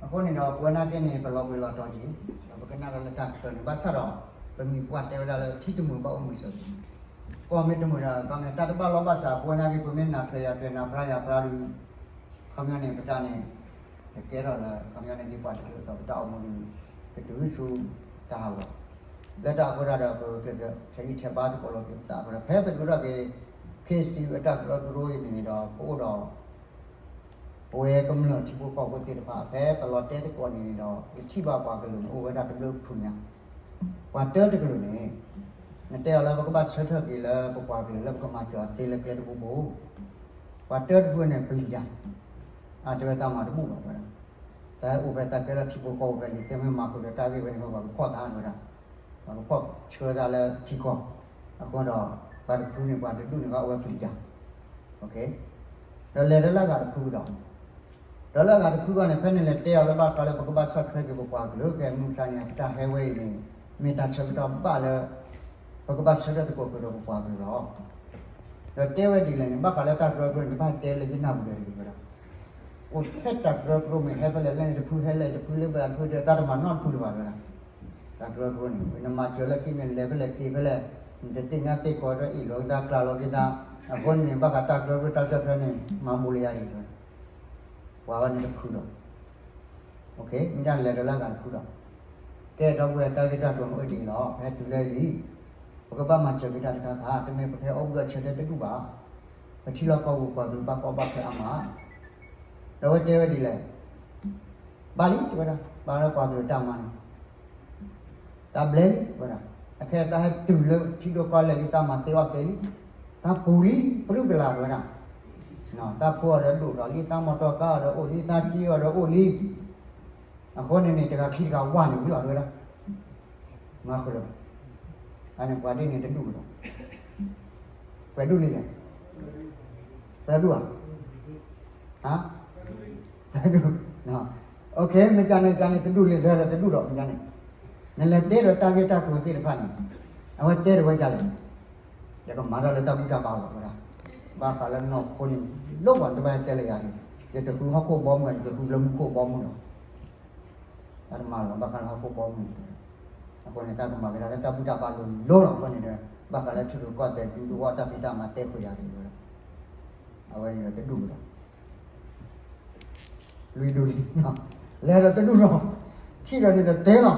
အဃိန့ၣ်ဒီး ပဝဲနာ်က့န့ၣ် ပလီၤဘှံးလီၤတီၤက့ၤ, ဒီးပကနၣ်ဒီးလၢတၢ်ချၢန့ၣ် ဘၣ်ဆၣ်ဒီး ပမံၤပှၢ်တဲဝဲဒၣ်လၢ ထံတမုာ်ဘၣ်အိၣ်မုာ်စၢၤ, ကီၢ်မ့ၢ်တမုာ်ဒီး ခီပညီ တၢ်တဘၣ်လီၢ်ဘၣ်စး ပဝဲနာ်က့ ပမ့ၢ်နၢ်ထွဲယၤထွဲ နၢ်ပြါယၤပြါဒီး ခီပညီန့ၣ် ပတၢ်န့ၣ် တကဲထီၣ်လၢ ခီပညီန့ၣ် ဒ်ပှၤတချုးအသိး ပတၢ်အိၣ်မူဒီး ကတုၤဆူတၢ်ဟးဂီၤ, လၢတၢ်အဃိတၢ်ဒီး ပကထဲးဂံၢ်ထဲးဘါသကိးလီၤက့ၤပသးအဃိဒီး ဖဲပဒိၣ်ထီၣ်က့ၤ က့စံအတၢ်ကရၢကရိ အံၤန့ၣ်ဒီး ပအိၣ်ဒီး ပဝဲကမျၢၢ်ထံဖိကီၢ်ဖိသ့ၣ်တဖၣ် ဖဲပလီၤတဲသကိးန့ၣ်န့ၣ်ဒီး ယထံၣ်ဘၣ်ပှၤကလုာ်န့ၣ် အိၣ်ဝဲဒၣ်တဘျုးဖုညါ, ပှၤတၢတကလုာ်န့ၣ် နတဲအီၤလၢပကဘၣ်ဆၢထၢၣ်က့ၤလၢပပှၤကလုာ်လၢပကမၤစၢၤအီၤသ့လၢကျဲတဘိဘိ, ပှၤတၢတဖုန့ၣ် ပျံၤယၤ, အတဲဝဲတၢ်မၤတဘူၣ်ဘၣ်ဝဲဒၣ်, တၢ်အိၣ်ဖဲတၢ်ကဲထီၣ်ထံဖိကီၢ်ဖိဖဲလံ တဲမ့ၢ်မၤဃုာ်ဒီးတၢ်ဂ့ၢ်ဝဲန့ၣ် ပှၤကဖီၣ်သးဝဲဒၣ်, ပှၤကဖီၣ်ဆှၢသးလၢထံကီၢ်, အဃိဒီး ပှၤတဖုန့ၣ် ပှၤတဒူၣ်န့ၣ်ကအိၣ်ဝဲပျံၤယၤ ဒီးလဲၤဒီးလၢအဂၤတဖုကဒီး, ဒီးလၢအဂၤတဖုဃီန့ၣ် ဖဲန့ၣ်လဲၤတဲအီၤလၢဘၣ်ဃးလၢပကဘၣ်ဆီၣ်ထွဲက့ၤပပှၤကလုာ် ကဲမုၢ်မဆါန့ၣ် ပတၢ်ဟဲဝဲအံၤန့ၣ် မ့ၢ်တၢ်ဆၢကတီၢ်ဘၣ်လၢ ပကဘၣ်ဆၢထၢၣ်သကိးကဒီးပပှၤကလုာ်လီၤ. ဒီးတဲဝဲဒ်လဲၣ်န့ၣ် ဘၣ်ဃးလၢတၢ်ကရၢကရိန့ၣ် တဘၣ်တဲလၢယနၢ်ပူၤဒီးတဂ့ၤဝဲဒၣ်, အိၣ်ထဲတၢ်ကရၢကရိမ့ၢ်ဟဲဖဲလဲၣ် လၢန့ၣ်တဖုဟဲလဲၣ်တဖုလၢဘၣ်တဖုဒီး တၢ်တမၤနီတဖုလၢၤဘၣ်ဝဲဒၣ် တၢ်ကရၢကရိန့ၣ် နမၤစၢၤလၢခံမ့ၢ်လဲၤဖဲလဲၣ်က့ၤဖဲလဲၣ်, နတသ့ၣ်ညါသ့ၣ်ကီးဒီးအ့ၣ်လိာ်က့ၤသးကျးလိာ်က့ၤသး, အဃိန့ၣ် ဘၣ်ဃးတၢ်ကရၢကရိတၢ်ဆီၣ်ထွဲန့ၣ် မၤဘူးလၢယၤဒ်အံၤ, ပှၤဝဲန့ၣ်တဖုဒီး, မ့ၢ်ဒ်လဲၤဒီးလၢအဂၤတဖုဒီး, ကဲဒီပုၢ်ဝဲၢ်တၢ်ဂ့ၢ်တၢ်ကျိၤမ့ၢ်အိၣ်ဒ်အံၤလီၤ ပဟဲတုၤလၢလံ, ပကဘၣ်မၤစၢၤက့ၤတၢ်တခါခါ တမ့ၢ်ပကဟဲအီၣ်ဘှံးအီၣ်ဆၢထဲတဒူၣ်ဘၣ်, ပထံလီၢ်ကီၢ်ပူၤပှၤကလုာ်ဘၣ်ကီဘၣ်ခဲအါမး, ဒီးအဝဲတဲဝဲဒ်လဲၣ် ဘၣ်လံတဝဲဒၣ် ဘၣ်လၢပှၤကလုာ်တၢ်မၤန့ၣ်, တၢ်ဘျဲလံဝဲဒၣ်, အခဲအံၤတၢ်ဟဲတုၤလၢထံဒိၣ်ကီၢ်လဲၢ်လံ တၢ်မၤသ့အီၣ်သ့လံ, တၢ်ပူၤလံ ပြူၢ်ကလာ်တဝဲဒၣ်, တၢ်ဖိအီၤဒီးဒိၣ်ထီၣ်လံ တၢ်မီတီကါအီၤဒီးအိၣ်လံ တၢ်စ့အီၤဒီးအိၣ်လံ, အဃိန့ၣ်န့ၣ် တဂၤခံတဂၤဝါန့ၣ်ဝံၤလီၤတဝဲဒၣ်, မၤဃုာ်လၢၤဘၣ်, အန့ၣ်ပှၤဒ်န့ၣ်တဒူၣ်လီၤ ပှဲၤဒူၣ်လံလဲၣ်, သၢဒူၣ်ဧါ, ဟါ, သၢဒူၣ်, မ့ၢ်ကန့ၣ် ကန့ၣ်တဒူၣ်လံ လဲၤဒီးတဒူၣ်လီၤ မ့ၢ်ကန့ၣ်, နလဲၤတဲဒီးတၢ်ဂ့ၢ်တၢ်ကျိၤသ့ၣ်တဖၣ်န့ၣ်, အဝဲတဲဒီးဝဲဒ်လဲၣ်, ယကမၤတၢ်လၢတၢ်ဘူၣ်တၢ်ဘါလီၤဝဲဒၣ်, ဘၣ်ဃးလၢနီၢ်ခိန့ၣ် လိၣ်ပှၤတဘၣ်တဲလၢယၤန့ၣ်, ယတဃုဟီၣ်ခိၣ်ဘီမုၢ် ယတဃုလၢမူခိၣ်ဘီမုၢ်လီၤ တၢ်တမၤလီၤ ဘၣ်ဃးလၢဟီၣ်ခိၣ်ဘီမုၢ်န့ၣ်, အဃိန့ၣ် တၢ်ကမၤကဒါလၢတၢ်ဘူၣ်တၢ်ဘါလိၤလိၤလီၤ အဃိန့ၣ်ဒီး ဘၣ်ဃးလၢထံရူၢ်ကီၢ်သဲးဒူသဝီတၢ်ဖံးတၢ်မၤတဲဃုာ်ယၤန့ၣ်ဒီး အဝဲန့ၣ်ဒီးတဒူၣ်ကဒီး လွံၢ်ဒူၣ်လံ, လဲၤဒီးတဒူၣ်လီၤ, ထံၣ်ဒီးန့ၣ်ဒီးတဲလီၤ,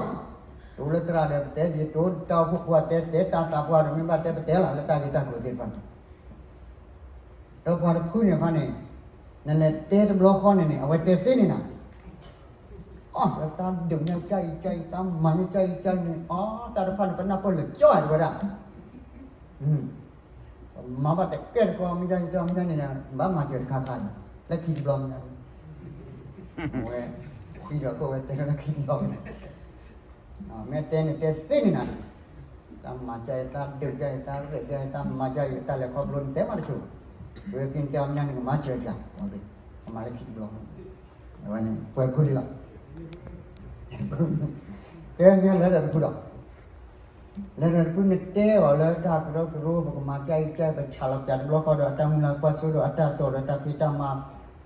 တိၤလၢသရၣ်ဒီးပတဲ ယတိၤတၢ်အိၣ်ဖှိၣ်ဖိအတဲ တဲတၢ်သးပှၢ်ဒီးမ့ၢ်ဘၣ်တဲပတဲလီၤ လၢတၢ်ဂ့ၢ်တၢ်ကျိၤသ့ၣ်တဖၣ်န့ၣ် ဒီးပှၤတဖုန့ၣ်ခီန့ၣ်, နလဲၤတဲတဘျီဃီန့ၣ်န့ၣ် အဝဲတဲသ့န့ၣ်နၤ, အီၣ် တၢ်ဒုးညါကၢ်အံၤကၢ်အံၤ တၢ်မၤညါကၢ်အံၤကၢ်အံၤန့ၣ် အီၣ် တၢ်တဖၣ်န့ၣ် ပနၢ်ပၢၢ်လၢာ်ကၠီတဝဲဒၣ်, ပမၤဘၣ်တကဲတကီမ့ၢ်ကၢ်အံၤ တၢ်မ့ၢ်ကၢ်န့ၣ် ဘၣ်မၤစၢၤတခါခါန့ၣ် လၢခံတဘျီမ့ၢ်ကၢ်န့ၣ်, ဝဲ ဃံဒီးခိၣ်ဝဲတဲလၢခံတဘျီန့ၣ် မ့ၢ်တဲန့ၣ်တဲသ့န့ၣ်နၤန့ၣ်, တၢ်မၤကၢ်အံၤ တၢ်ဒုးကၢ်အံၤ တၢ်ရဲၣ်ကၢ်အံၤ တၢ်မၤကၢ်အံၤ တၢ်လဲၤခီဖျိန့ၣ် တဲမးတဆိး, ဝဲက့ၤတဲအီၤမ့ၢ်န့ၣ် ကမၤစၢၤစၢ်, ကမၤလၢခံတဘျီ, အဝဲန့ၣ် ပှဲၤဖုလံလီၤ, ကဲမ့ၢ်လဲၤဒီးတဖုဒီး, လဲၤဒီးတဖု နတဲအီၤလၢတၢ်ကရၢကရိ ပကမၤကၢ်အံၤကၢ် ပဆၣ်လီၤပၠးတဘျီဃီဒီး အတၢ်မုၢ်လၢ်ကွၢ်စိဒီး အတၢ်တိာ်ဒီးတၢ်ဖံးတၢ်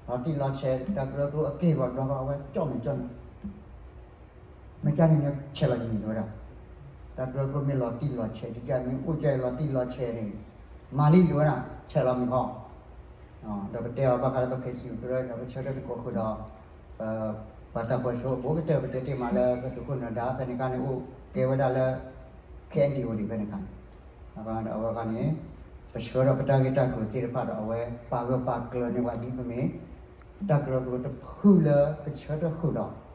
မၤ လီၤတံၢ်လီၤဆဲး တၢ်ကရၢကရိအက့ၢ်အဂီၤတဘျီဃီ အဝဲကၠီၣ်မဲာ်ကၠီၣ်မဲာ် မ့ၢ်ကန့ၣ်ဆဲးလီၤမံၤတဝဲဒၣ်, တၢ်ကရၢကရိမ့ၢ်လီၤတံၢ်လီၤဆဲး ဒ်ကန့ၣ်အိၣ်ကဲလီၤတံၢ်လီၤဆဲးန့ၣ် မၤလံတဝဲဒၣ် ဆဲးလီၤမံၤဃီ, ဒီးပတဲအီၤဘၣ်ဃးလၢပ KCU ကရၢဒီး ပဆၢထၢၣ်သကိးဃုာ်ဒီး ပှၤတၢ်ပၢၢ်ဆၢအိၣ်ဘူးကတၢၢ် ပတဲတ့ၢ်မးလၢပသုးခိၣ်နၢၤဒါဖဲန့ၣ်အခါန့ၣ် အိၣ်ကဲဝဲဒၣ်လၢ KNDO ဒံးဖဲန့ၣ်အခါန့ၣ်, အဃိဒီးအဝဲခါန့ၣ် ပဆှၢဒီးပတၢ်ဂ့ၢ်တၢ်ကျိၤသ့ၣ်တဖၣ်ဒီး အဝဲပာ်ဂၢၢ်ပာ်ကျၢၤန့ၢ်ပှၤဒ်ပမ့ၢ် တၢ်ကရၢကရိတဖုလၢပဆၢထၢၣ်ဃုာ်ဒီး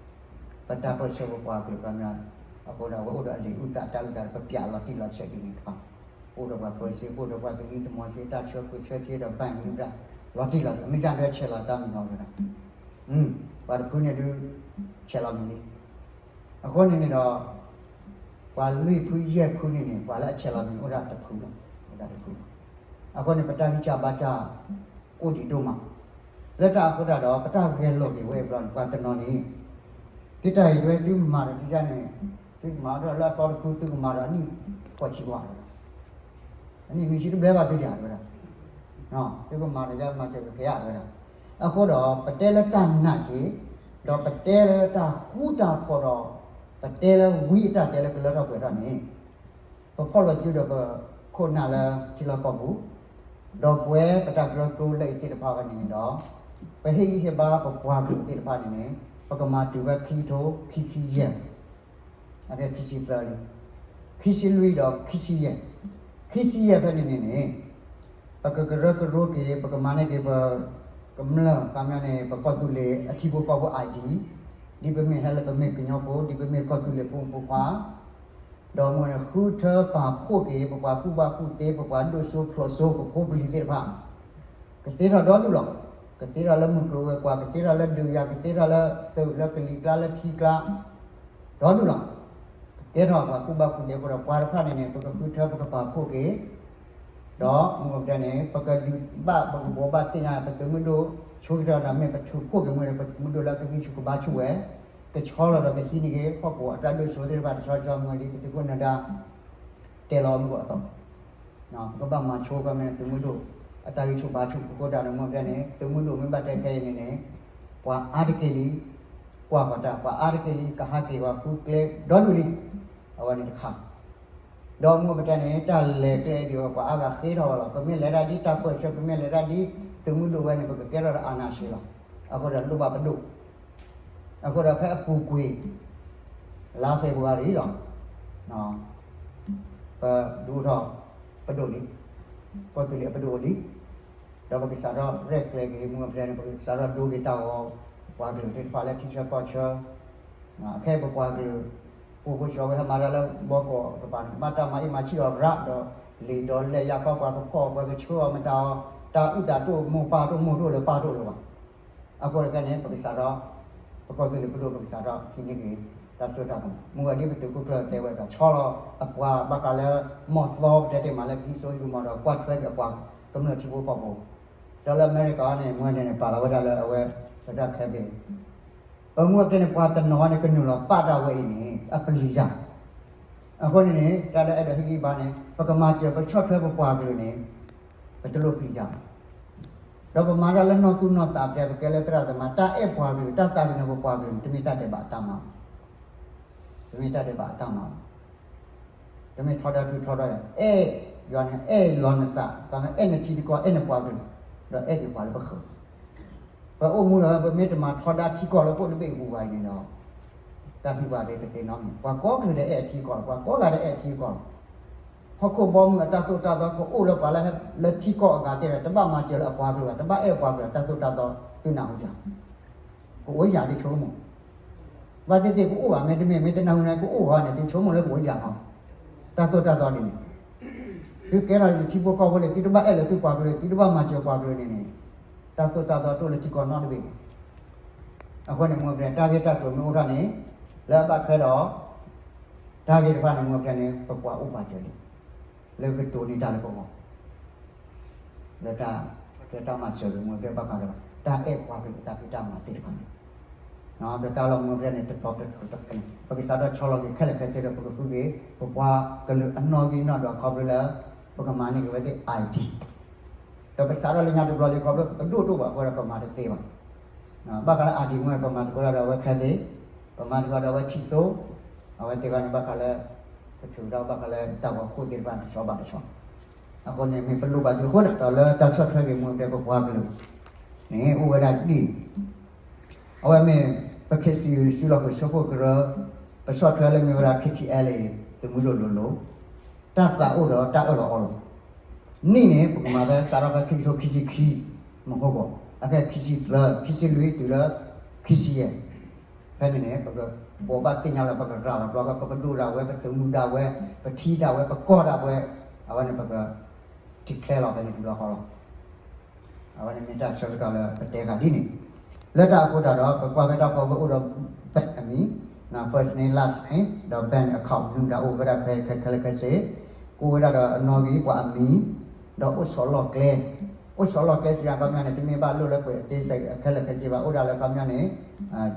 ပတၢ်ပၢၢ်ဆၢပပှၤကလုာ်ကမျၢၢ်, အဃိဒီးအဝဲအိၣ်ဒီးအလံာ်အုၣ်သးတၢ်အုၣ်သးဒီး ပပျးလီၤတံၢ်လီၤဆဲးဒ်န့ၣ်တဖၣ်, အိၣ်ဒီးပှၤပၢၤစ့ အိၣ်ဒီးပှၤကလံၤသမီၤစ့ တၢ်ဆှၢခိၣ်ဆှၢစ့ဒီး ဘၣ်မနုၤဒၣ် လီၤတံၢ်လီၤဆဲး မ့ၢ်ကဒီးဆဲးလီၤတၢ်မံၤလီၤဝဲဒၣ်, ပှၤတဖုန့ၣ်ဒုး ဆဲးလီၤမံၤလံ, အဃိန့ၣ်န့ၣ်ဒီး ပှၤလွံၢ်ဖုယဲၢ်ဖုန့ၣ်န့ၣ် ပှၤလၢအဆဲးလီၤမံၤအိၣ်ဒၣ်တဖုလီၤ, အိၣ်ဒၣ်တဖုလီၤ, အဃိန့ၣ် ပတၢ်ဂံၢ်စၢ်ဘါစၢ် အိၣ်ဒံးဒိၣ်မး, လၢတၢ်အဃိတၢ်ဒီး ပတၢ်ဂဲၤလိာ်က့ၤဝဲအံၤဘျီန့ၣ် ပှၤတနီၤန့ၣ် သုတၢ်အံၤဝဲသုမၤဒီးဒ်န့ၣ်, သုမၤဒီးလၢအသီတဖု သုကမၤဒီးအနံၣ်ဃိးဆံဝါဝဲဒၣ်, အနံၣ်နွံဆံတဘျဲဘၣ်သုဒံးဝဲဒၣ်, သုကမၤဒီးယမၤစၢၤကကဲဝဲဒၣ်, အဃိဒီး ပတဲလၢတၢ်နာ်က့ၤ, ဒီးပတဲလၢတၢ်ဃူတၢ်ဖိးဒီး ပတဲလၢဝံအတၢ်တဲလၢကလၢထီၣ်ပှဲၤထီၣ်န့ၣ် ပဖီၣ်လီၤစုဒီးပခိၣ်နၢ်လၢထံလီၢ်ကီၢ်ပူၤ, ဒီးပဝဲပတၢ်ကရၢကရိလၢအံၤသ့ၣ်တဖၣ်အဂီၢ်န့ၣ်န့ၣ်ဒီး ပဟ့ၣ်ဂံၢ်ဟ့ၣ်ဘါပပှၤကလုာ်သ့ၣ်တဖၣ်န့ၣ်န့ၣ် ပကမၤတုၤဝဲခံကထိခံဆံယဲၢ်, ခံဆံသၢလံ, ခံဆံလွံၢ်ဒီးခံဆံယဲၢ်, ခံဆံယဲၢ်ဖဲန့ၣ်န့ၣ်န့ၣ် ပကကရၢကရိက့ၤ ပကမၤန့ၢ်က့ၤပ ကမျၢၢ် ခီပညီန့ၣ် ပကီၢ်သူလ့ၤအထံဖိကီၢ်ဖိ ID, ဒ်ပမ့ၢ်ဟဲလၢပမ့ၢ်ကညီဖိ ဒ်ပမ့ၢ်ကီၢ်သူလ့ၤဖိမုၣ်ဖိခွါ ဒီးမ့ၢ်န့ၣ် ဃုထၢပာ်ဖှိၣ်က့ၤ ပပှၤကူၣ်ဘၣ်ကူၣ်သ့ ပပှၤဒိၣ်စိဖျိးစိ ပဖိပလံၤသ့ၣ်တဖၣ်, ကသ့ထီၣ်ဒီဒူၣ်လီၤ. ကသ့ထီၣ်လၢမုၢ်ကျိၤဝဲၤကွာ်, ကသ့ထီၣ်လၢဒုးယၤ, ကသ့ထီၣ်လၢသုးလၢကလံၤကျါလၢထံကျါ, ဒီဒူၣ်လီၤ. ကကဲထီၣ်ပှၤကူၣ်ဘၣ်ကူၣ်သ့အဃိဒီး ပှၤတဖၣ်န့ၣ်န့ၣ် ပကဃုထၢပကပာ်ဖှိၣ်က့ၤ ဒီးမ့ၢ်ပတဲန့ၣ် ပကဒုးဘၣ်ပကဘိးဘၣ်သ့ၣ်ညါ ပသုးမုၢ်ဒိၣ် ဆိကတၢၢ်ဒီး မ့ၢ်ပထုးဖှိၣ်က့ၤမ့ၢ်ဒီး ပသုးမုၢ်ဒိၣ်လၢကဂံၢ်ဆူၣ်ကဘါဆူၣ်ဝဲ ကဆီလီၤဒီးကဟံးန့ၢ်က့ၤ ဟီၣ်ကဝီၤအတၢ်ဒိၣ်စိသ့ၣ်တဖၣ်တဆီဆီ မ့ၢ်ဒ်ပသုးခိၣ်နၢၤဒါ တဲလီၤမုၢ်အသိး ပကဘၣ်မၤဆိကမ့ၢ်သုးမုၢ်ဒိၣ် အတၢ်ဂံၢ်ဆူၣ်ဘါဆူၣ်အဃိတၢ်ဒီး မ့ၢ်ပတဲန့ၣ် သုးမုၢ်ဒိၣ်မ့ၢ်ဘၣ်တဲခဲအံၤန့ၣ်န့ၣ် ပှၤအါတက့ၢ်လံ ကွၢ်ဃီၤတၢ် ပှၤအါတက့ၢ်လံ ကဟးက့ၤဝဲဃုကျဲဒီဒူၣ်လံ အဝဲန့ၣ်တခါ ဒီးမ့ၢ်ပတဲန့ၣ် တၢ်လဲၤကျဲဒံးဝဲ ပှၤအါဂၤဃ့ထီၣ်ဝဲလီၤ. ပမ့ၢ်လဲၤတၢ်ဒ်တၢ်ပၢၢ်ဆၢ ပမ့ၢ်လဲၤတၢ်ဒ်သုးမုၢ်ဒိၣ်ဝဲန့ၣ် ပကကဲထီၣ်ဒီးအာဏာရှင်လီၤ. အဃိဒီးလိၣ်ဘၣ်ပဒိၣ် အဃိဒီးဖဲအပူၤကွံာ် လါ February လီၤ. ပဒုးအိၣ်ထီၣ်ပဒိၣ်လံ. ကီၢ်သူလ့ၤအပဒိၣ်အိၣ်လံ. ဒီးပကစးထီၣ်ရဲၣ်ကျဲၤက့ၤ မ့ၢ်ပတဲန့ၣ် ပကစးထီၣ်ဒိက့ၤတၢ်ဂီၤ ပပှၤကလုာ်သ့ၣ်တဖၣ်လၢထံဆၢကီၢ်ဆၢ ခဲအံၤပပှၤကလုာ် ပှိၤဖိဆှီဝဲဟဲမၤတၢ်လၢဘီကီးတပၤန့ၣ် ဘၣ်တၢ်မၤအ့ၣ်မၤဆံၣ်အီၤရၣ်ဒီး လံာ်ဒီးလဲၢ်ယါခီပှၤကဖီၣ်အီၤ ပှၤကဆှၢအီၤမတၤအီၤ တၢ်အုၣ်သးတအိၣ် မိၢ်ပၢ်တအိၣ် မိၢ်တအိၣ်လၢပၢ်တအိၣ်လၢၤဘၣ်. အဃိတကဲန့ၣ် ပကစးထီၣ် ပကီၢ်သူလ့ၤပဒိၣ် ပကစးထီၣ်ဟံးန့ၢ်က့ၤ တၢ်စိတၢ်ကမီၤ မ့ၢ်ဝဲဒ်ပသုးခိၣ်ကျၢၢ်တဲဝဲဒီး ဆီလီၤအပှၤဘၣ်ဃးလၢ မီၢ်သီ ပတဲတ့ၢ်မးလၢ ကဟံးစိဟံးကမီၤဒီး ကွၢ်ထွဲက့ၤအပှၤကမျၢၢ်ထံဖိကီၢ်ဖိ ဒီးလၢအမဲရကၤန့ၣ် မ့ၢ်န့ၣ်န့ၣ် ပာ်လီၤဝဲဒၣ်လၢအဝဲ ပတၢ်ခဲသ့ၣ် ပမ့ၢ်ပတဲန့ၣ် ပှၤတနီၤန့ၣ် ကနုာ်လီၤပာ်တၢ်ဝဲအံၤန့ၣ် အပျံၤယၤ အဃိန့ၣ်န့ၣ် တၢ်လၢအဲၣ်ဒိးဟ့ၣ်ဂံၢ်ဘါန့ၣ် ပကမၤစၢၤပဆီၣ်ထွဲပပှၤကလုာ်န့ၣ် ပတလိၣ်ပျံၤယၤဘၣ်. ဒီးပမၤတၢ်လၢနီၢ်သူၣ်နီၢ်သး ပတဲပကဲလၢသရၣ်သမါ တၢ်အဲၣ်ပှၤကလုာ် တၢ်သးကညီၤပပှၤကလုာ်န့ၣ် တမ့ၢ်တၢ်ဒဲးဘးအတၢ်မၤဘၣ်. တမ့ၢ်တၢ်ဒဲးဘးအတၢ်မၤဘၣ်. တမ့ၢ်ထီဒါထူထီဒါယၤ အဲၣ်ယွၤန့ၣ် အဲၣ်လီၤနသး ကမ့ၢ်အဲၣ်နထံနကီၢ် အဲၣ်နပှၤကလုာ် ဒီးအဲၣ်က့ၤပှၤလၢပဃၢၤ ပအိၣ်မူဒီး ပမ့ၢ်တမၤထီဒါထံကီၢ်လၢပအိၣ်တဘ့ၣ်အပူၤဘၣ်အံၤန့ၣ်ဒီး တၢ်ဟံးပှၤသ့တသ့နီတမံၤ ပှၤကိးကလုာ်ဒီးအဲၣ်အထံအကီၢ်လီၤ ပှၤကိးဂၤဒီးအဲၣ်အထံအကီၢ်လီၤ. ဟီၣ်ခိၣ်ဘီမုၢ်အတၢ်သိၣ်တၢ်သီကအိၣ်လၢပှၤလၢ လၢထံကီၢ်အဂၤတဲဝဲ တဘၣ်မၤစၢၤလၢအပှၤကလုာ်ဘၣ် တဘၣ်အဲၣ်ပှၤကလုာ် တၢ်သိၣ်တၢ်သီသုနၢ်ဟူယၤ ကအိၣ်ယၤသုဆိကမိၣ် ဘၣ်သ့ၣ်သ့ၣ်ကအိၣ်ဘၣ် မ့တမ့ၢ် မ့ၢ်တနၢ်ဟူန့ၣ် ကအိၣ်ဃီန့ၣ် သုဆိကမိၣ်လၢကအိၣ်ယၤဃီ တၢ်သိၣ်တၢ်သီဒ်န့ၣ် သုကဲထီၣ်သုထံဖိကီၢ်ဖိလၢ သုတဘၣ်အဲၣ်လၢသုပှၤကလုာ် သုတဘၣ်မၤစၢၤပှၤကလုာ်န့ၣ်န့ၣ် တၢ်သိၣ်တၢ်သီတအိၣ်လၢထံကီၢ်နီတဘ့ၣ်ဘၣ်. အဃိန့ၣ် မ့ၢ်ပတဲ တၢ်ဂ့ၢ်တၢ်ကျိၤမ့ၢ်အိၣ်ထီၣ်န့ၣ် လၢအဘၣ်ထွဲဒီး တၢ်ဂ့ၢ်တဖၣ်န့ၣ် မ့ၢ်ပတဲန့ၣ် ပပှၤအိၣ်ပှၤစၢၤလံ လၢကတိၤန့ၢ်တၢ်လၢပဂီၢ် လၢတၢ် လၢတၢ်မၤစၢၤလၢမ့ၢ်ပတဲဘၣ်ဃးဒီး တၢ်အဲၣ်ပှၤကလုာ်တၢ်ဖံးတၢ်မၤသ့ၣ်တဖၣ်န့ၣ် ဒီးတၢ်လီၢ်မ့ၢ်ပတဲန့ၣ် တတီၤတတီၤတတီၤန့ၣ် ပကစးထီၣ်ဆီလီၤက့ၤခဲလၢာ်ခဲဆ့ဒီး ပကဃုက့ၤ ပပှၤကလုာ်အနီၣ်ဂံၢ်နီၣ်ဒွးခီဖျိလၢ ပကမၤန့ၢ်က့ၤဝဲသ့ၣ် ID ဒီးပစးထီၣ်လၢညါတဘျီလံခီဖျိ ပဒိၣ်တအိၣ်ဘၣ်အဃိဒီး ပမၤတသ့ဘၣ်. ဘၣ်ဃးလၢ ID မ့ၢ်ပမၤသကိးတၢ်ဒီးအဝဲခဲသ့ၣ်, ပမၤသကိးဒီးအဝဲထံၣ်စိ အဝဲသ့ၣ်တဖၣ်န့ၣ် ဘၣ်ဃးလၢ ပထုးထီၣ်ဘၣ်ဃးလၢတၢ်ဂီၤခိၣ်သ့ၣ်တဖၣ်တဆီဘၣ်တဆီ, အဃိန့ၣ် မ့ၢ်ပလိၣ်ဘၣ်သုအဃိန့ၣ် ဒီးလၢတၢ်ဆီၣ်ထွဲဂ့ၢ်မိၢ်ပှၢ်ပပှၤကလုာ်န့ၣ် အိၣ်ဝဲဒၣ်ဒ်အံၤ, အဝဲမ့ၢ်ပ K C U စုလီၢ်ဃုာ်ဆိဖိကရၢ, ပဆီၣ်ထွဲလၢမ့ၢ်ဝဲဒၣ် K T L A သုးမုၢ်ဒိၣ်လိၤလိၤ, တၢ်သးအိၣ်ဒီးတၢ်အၢၣ်လီၤအီလီၤ နံၣ်န့ၣ် ပကမၤဖဲစးထီၣ်ဖဲခံကထိခံဆံခံ မုၢ်ဟိၣ်ကီး, အခဲခံဆံသၢ ခံဆံလွံၢ်တုၤလၢ ခံဆံယဲၢ်, ဖဲန့ၣ်န့ၣ် ပကဘိးဘၣ်သ့ၣ်ညါလၢ ပကရၤလီၤဘျီက ပကဒိၣ်ဒၣ်ဝဲ ပသုးမုၢ်ဒၣ်ဝဲ ပထံဒၣ်ဝဲ ပကီၢ်ဒၣ်ဝဲ, အဝဲန့ၣ်ပက declare လီၤဖဲန့ၣ်တဘျီဃီလီၤ. အဝဲန့ၣ်မ့ၢ်တၢ်ဆၢကတီၢ်လၢပတဲဃာ်ဒ်န့ၣ်, လၢတၢ်အဃိသတးဒီး ပကွၢ်ဖဲတၢ်ဖီခိၣ်အိၣ်ဒီး bank အမံၤ, first name last name ဒီး bank account မနုၤမတၤအိၣ်ဝဲဒၣ်ဖဲခဲလၢာ်ခဲဆ့, ကအိၣ်ဝဲဒၣ်ဒီးအနီၣ်ဂံၢ်ပှၤအမံၤ, ဒီးအိၣ်ဆီးလီၢ်ကျဲ, အိၣ်ဆီးလီၢ်ကျဲစံးအခီပညီန့ၣ် တမ့ၢ်ဘၣ်လိၣ်လၢပှဲၤအသ့ခဲလၢာ်ခဲဆ့ဘၣ်, အိၣ်ဒၣ်လၢအခီပညီန့ၣ်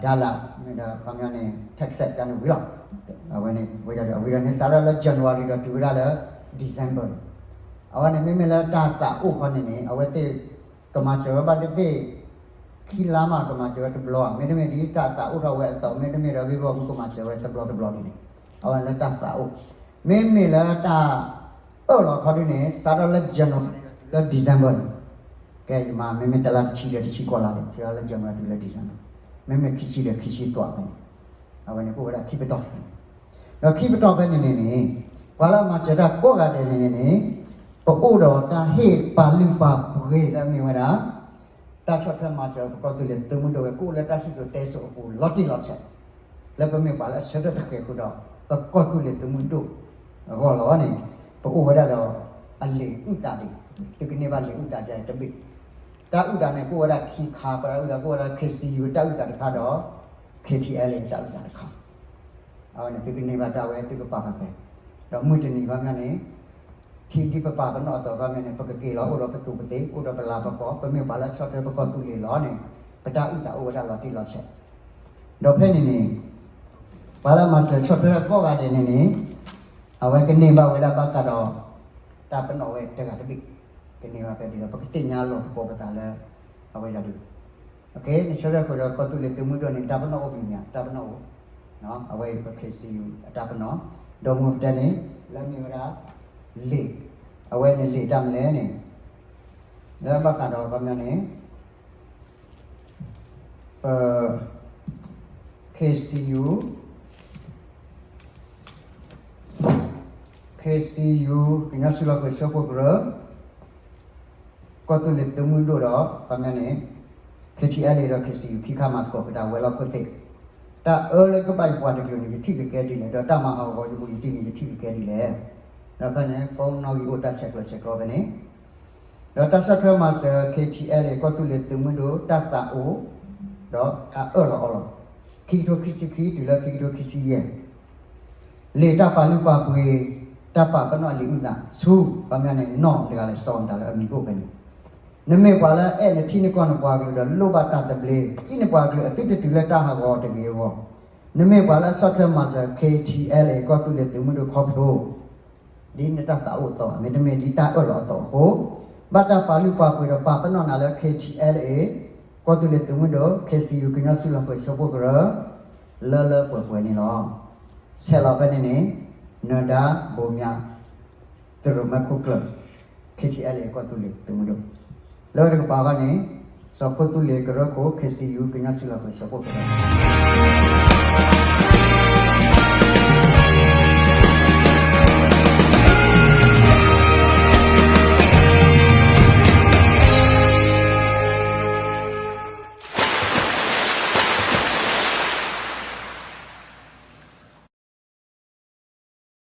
dollar မ့ၢ်ဒီးအခီပညီန့ၣ် Texas တၢ်န့ၣ်ဝံၤလီၤ. အဝဲန့ၣ်ဝံၤဒီးန့ၣ် စးထီၣ်လၢ January ဒီးတုၤဝဲဒၣ်လၢ December န့ၣ်, အဝဲန့ၣ်မ့မ့ၢ်လၢတၢ်သးအိၣ်ခီန့ၣ်န့ၣ် အဝဲသ့ၣ်ကမၤစၢၤဝဲဘၣ်သ့ၣ်သ့ၣ် ခံလါမး ကမၤစၢၤဝဲတဘျီဧါ, မ့တမ့ၢ်ဒ်တၢ်သးအိၣ်ထီၣ်ဝဲအသိး မ့တမ့ၢ်ဒီးဂ့ၢ်ဂီၢ်မုၢ်ကမၤစၢၤဝဲတဘျီတဘျီဒ်န့ၣ်, အဝဲလၢတၢ်သးအိၣ်, မ့မ့ၢ်လၢတၢ်အၢၣ်လီၤခီဒ်န့ၣ် စးထီၣ်လၢ January လၢ December န့ၣ်, ကဲယမၤမ့မ့ၢ်တလါတဆံဒီးတဆံကီးလါဒီး စးထီၣ်လၢ January တုၤလၢ December, မ့မ့ၢ်ခံဆံဒီးခံဆံသွးဖဲန့ၣ်, အဝဲန့ၣ်ကအိၣ်ဝဲဒၣ်ခံပတီၢ် ဒီးခံပတီၢ်ဖဲန့ၣ်န့ၣ်န့ၣ်, ပှၤလၢအမၤစၢၤတၢ်ကိးဂၤဒဲးန့ၣ်န့ၣ်န့ၣ်, ပအိၣ်ဒီးတၢ်ဟ့ၣ်ပာ်လုၢ်ပာ်ပှ့ၤလၢအမ့ၢ်ဝဲဒၣ် တၢ်ဆီၣ်ထွဲမၤစၢၤပကီၢ်သူလ့ၤသုးမုၢ်ဒိၣ်ဝဲ ကအိၣ်လၢတၢ်စံၣ်စိၤတဲစိၤအပူၤလီၤတံၢ်လီၤဆဲး, လၢပမ့ၢ်ပှၤလၢအဆၢထၢၣ်တဃဲၤဃုာ်ဒီး ပကီၢ်သူလ့ၤသုးမုၢ်ဒိၣ်အဂီၢ်လီၤန့ၣ်, ပအိၣ်ဝဲဒၣ်ဒီးအလံာ်အုၣ်သးဒ်, သုကန့ၢ်ဘၣ်လံာ်အုၣ်သးဒ်တဘ့ၣ်, တၢ်အုၣ်သးန့ၣ် ကအိၣ်ဝဲဒၣ်ခံခါ, ပှၤတၢ်အုၣ်သးကအိၣ်ဝဲဒၣ် K C U တၢ်အုၣ်သးတခါဒီး K T L A တၢ်အုၣ်သးတခါ, အဝဲန့ၣ်သုကန့ၢ်ဘၣ်တၢ်ဝဲသုကပာ်ဃာ်ဖဲ, ဒီးမုၢ်တနံၤခီပညီန့ၣ် ထံဒ်ပပာ်ပနီၣ်အသိးခီပညီန့ၣ် ပကက့ၤလီၤအိၣ်ဒီးပသူးပသ့ အိၣ်ဒီးပလၤပကီၢ် ပမ့ၢ်ပှၤလၢအဆီၣ်ထွဲပကီၢ်သူလ့ၤလီၤန့ၣ် ပတၢ်အုၣ်သးအိၣ်ဝဲဒၣ်လီၤတံၢ်လီၤဆဲး, ဒီးဖဲန့ၣ်န့ၣ် ပှၤလၢအမၤစၢၤဆီၣ်ထွဲကိးဂၤဒဲးန့ၣ်န့ၣ် အဝဲကန့ၢ်ဘၣ်ဝဲဒၣ်ဘၣ်ဃးဒီး တၢ်ပနီၣ်ဝဲတဂၤတဘ့ၣ်, ကန့ၢ်ဘၣ်ဖဲဒ်ဒီး ပကသ့ၣ်ညါလီၤသကိးပသးလၢ အဝဲဒၣ်ဒုး နဆၢထၢၣ်ဃုာ်ဒီးကီၢ်သူလ့ၤသုးမုၢ်ဒိၣ်န့ၣ် တၢ်ပနီၣ်အိၣ်မံၤမံၤ တၢ်ပနီၣ်အိၣ်, အဝဲအံၤပ K C U အတၢ်ပနီၣ်, ဒီးမ့ၢ်ပတဲန့ၣ် လၢမ့ၢ်ဝဲဒၣ် လံာ်, အဝဲန့ၣ်လံာ်တၢ်မနုၤလဲၣ်န့ၣ် လၢဘၣ်ဃးဒီးခီပညီန့ၣ် ပ K C U, K C U ကညီစုလီၢ်ဃုာ်ဆိဖိကရၢ ကီၢ်သူလ့ၤသုးမုၢ်ဒိၣ်ဒီး ခီပညီန့ၣ် K T L A ဒီး K C U ခံခါမၤသကိးဃုာ်တၢ်ဝဲၤလီၢ်ခိၣ်သ့ၣ်, တၢ်အၢလၢကဘၣ်ယပှၤတကလုာ်န့ၣ် ယထံၣ်ကကဲဒ်လဲၣ်, ဒီးတၢ်မၤဟးဂီၤယဘူးယတံၢ်န့ၣ် ယထံၣ်ကကဲဒ်လဲၣ်, ဒီးဖဲန့ၣ် phone နီၣ်ဂံၢ်အိၣ်တၢ်ဆဲးကျိးဆဲးကျိးဖဲန့ၣ် ဒီးတၢ်ဆီၣ်ထွဲမၤစၢၤ K T L A ကီၢ်သူလ့ၤသုးမုၢ်ဒိၣ်တၢ်သးအိၣ်, ဒီးတၢ်အၢၣ်လီၤအီလီၤ, ခံကထိခံဆံခံတုၤလၢခံကထိခံဆံယဲၢ်, လံာ်တၢ်ပာ်လုၢ်ပာ်ပှ့ၤ, တၢ်ပာ်ပနီၣ်လံာ်အုၣ်သးဆူ ခီပညီန့ၣ် နီၢ်တဂၤလၢစီၤမတၤလၢအမံၤအိၣ်ဖဲန့ၣ်, နမ့ၢ်ပှၤလၢအဲၣ်နထံနကီၢ်နပှၤကလုာ်ဒီးလိၣ်ဘၣ်တၢ်သဘျ့, အံၤနပှၤကလုာ်အသုတတုၤလၢတၢ်ဟးဂီၤတဂ့ၤအဂီၢ်, နမ့ၢ်ပှၤလၢဆီၣ်ထွဲမၤစၢၤ K T L A ကီၢ်သူလ့ၤသုးမုၢ်ဒိၣ်ခီဖျိ ဒ်နတၢ်သးအိၣ်အသိး မ့တမ့ၢ်ဒ်တၢ်အၢၣ်လီၤအသိးအဃိ, ဘၣ်တၢ်ပာ်လုၢ်ပာ်ပှ့ၤဒီးပာ်ပနီၣ်နၤလၢ K T L A ကီၢ်သူလ့ၤသုးမုၢ်ဒိၣ် K C U ကညီစုလီၢ်ဃုာ်ဆိဖိကရၢ လၢလၢပှဲၤပှဲၤန့ၣ်လီၤ. ဆဲးလီၤဖဲန့ၣ်န့ၣ် နၢၤဒါဘိမၠး သုးရိၣ်မဲခိၣ်ကျၢၢ် K T L A ကီၢ်သူလ့ၤသုးမုၢ်ဒိၣ်, လၢတကပၤဃီန့ၣ် စီၤဖိသူလ့ၤကရၢခိၣ် K C U ကညီစုလီၢ်ဃုာ်ဆိဖိကရၢ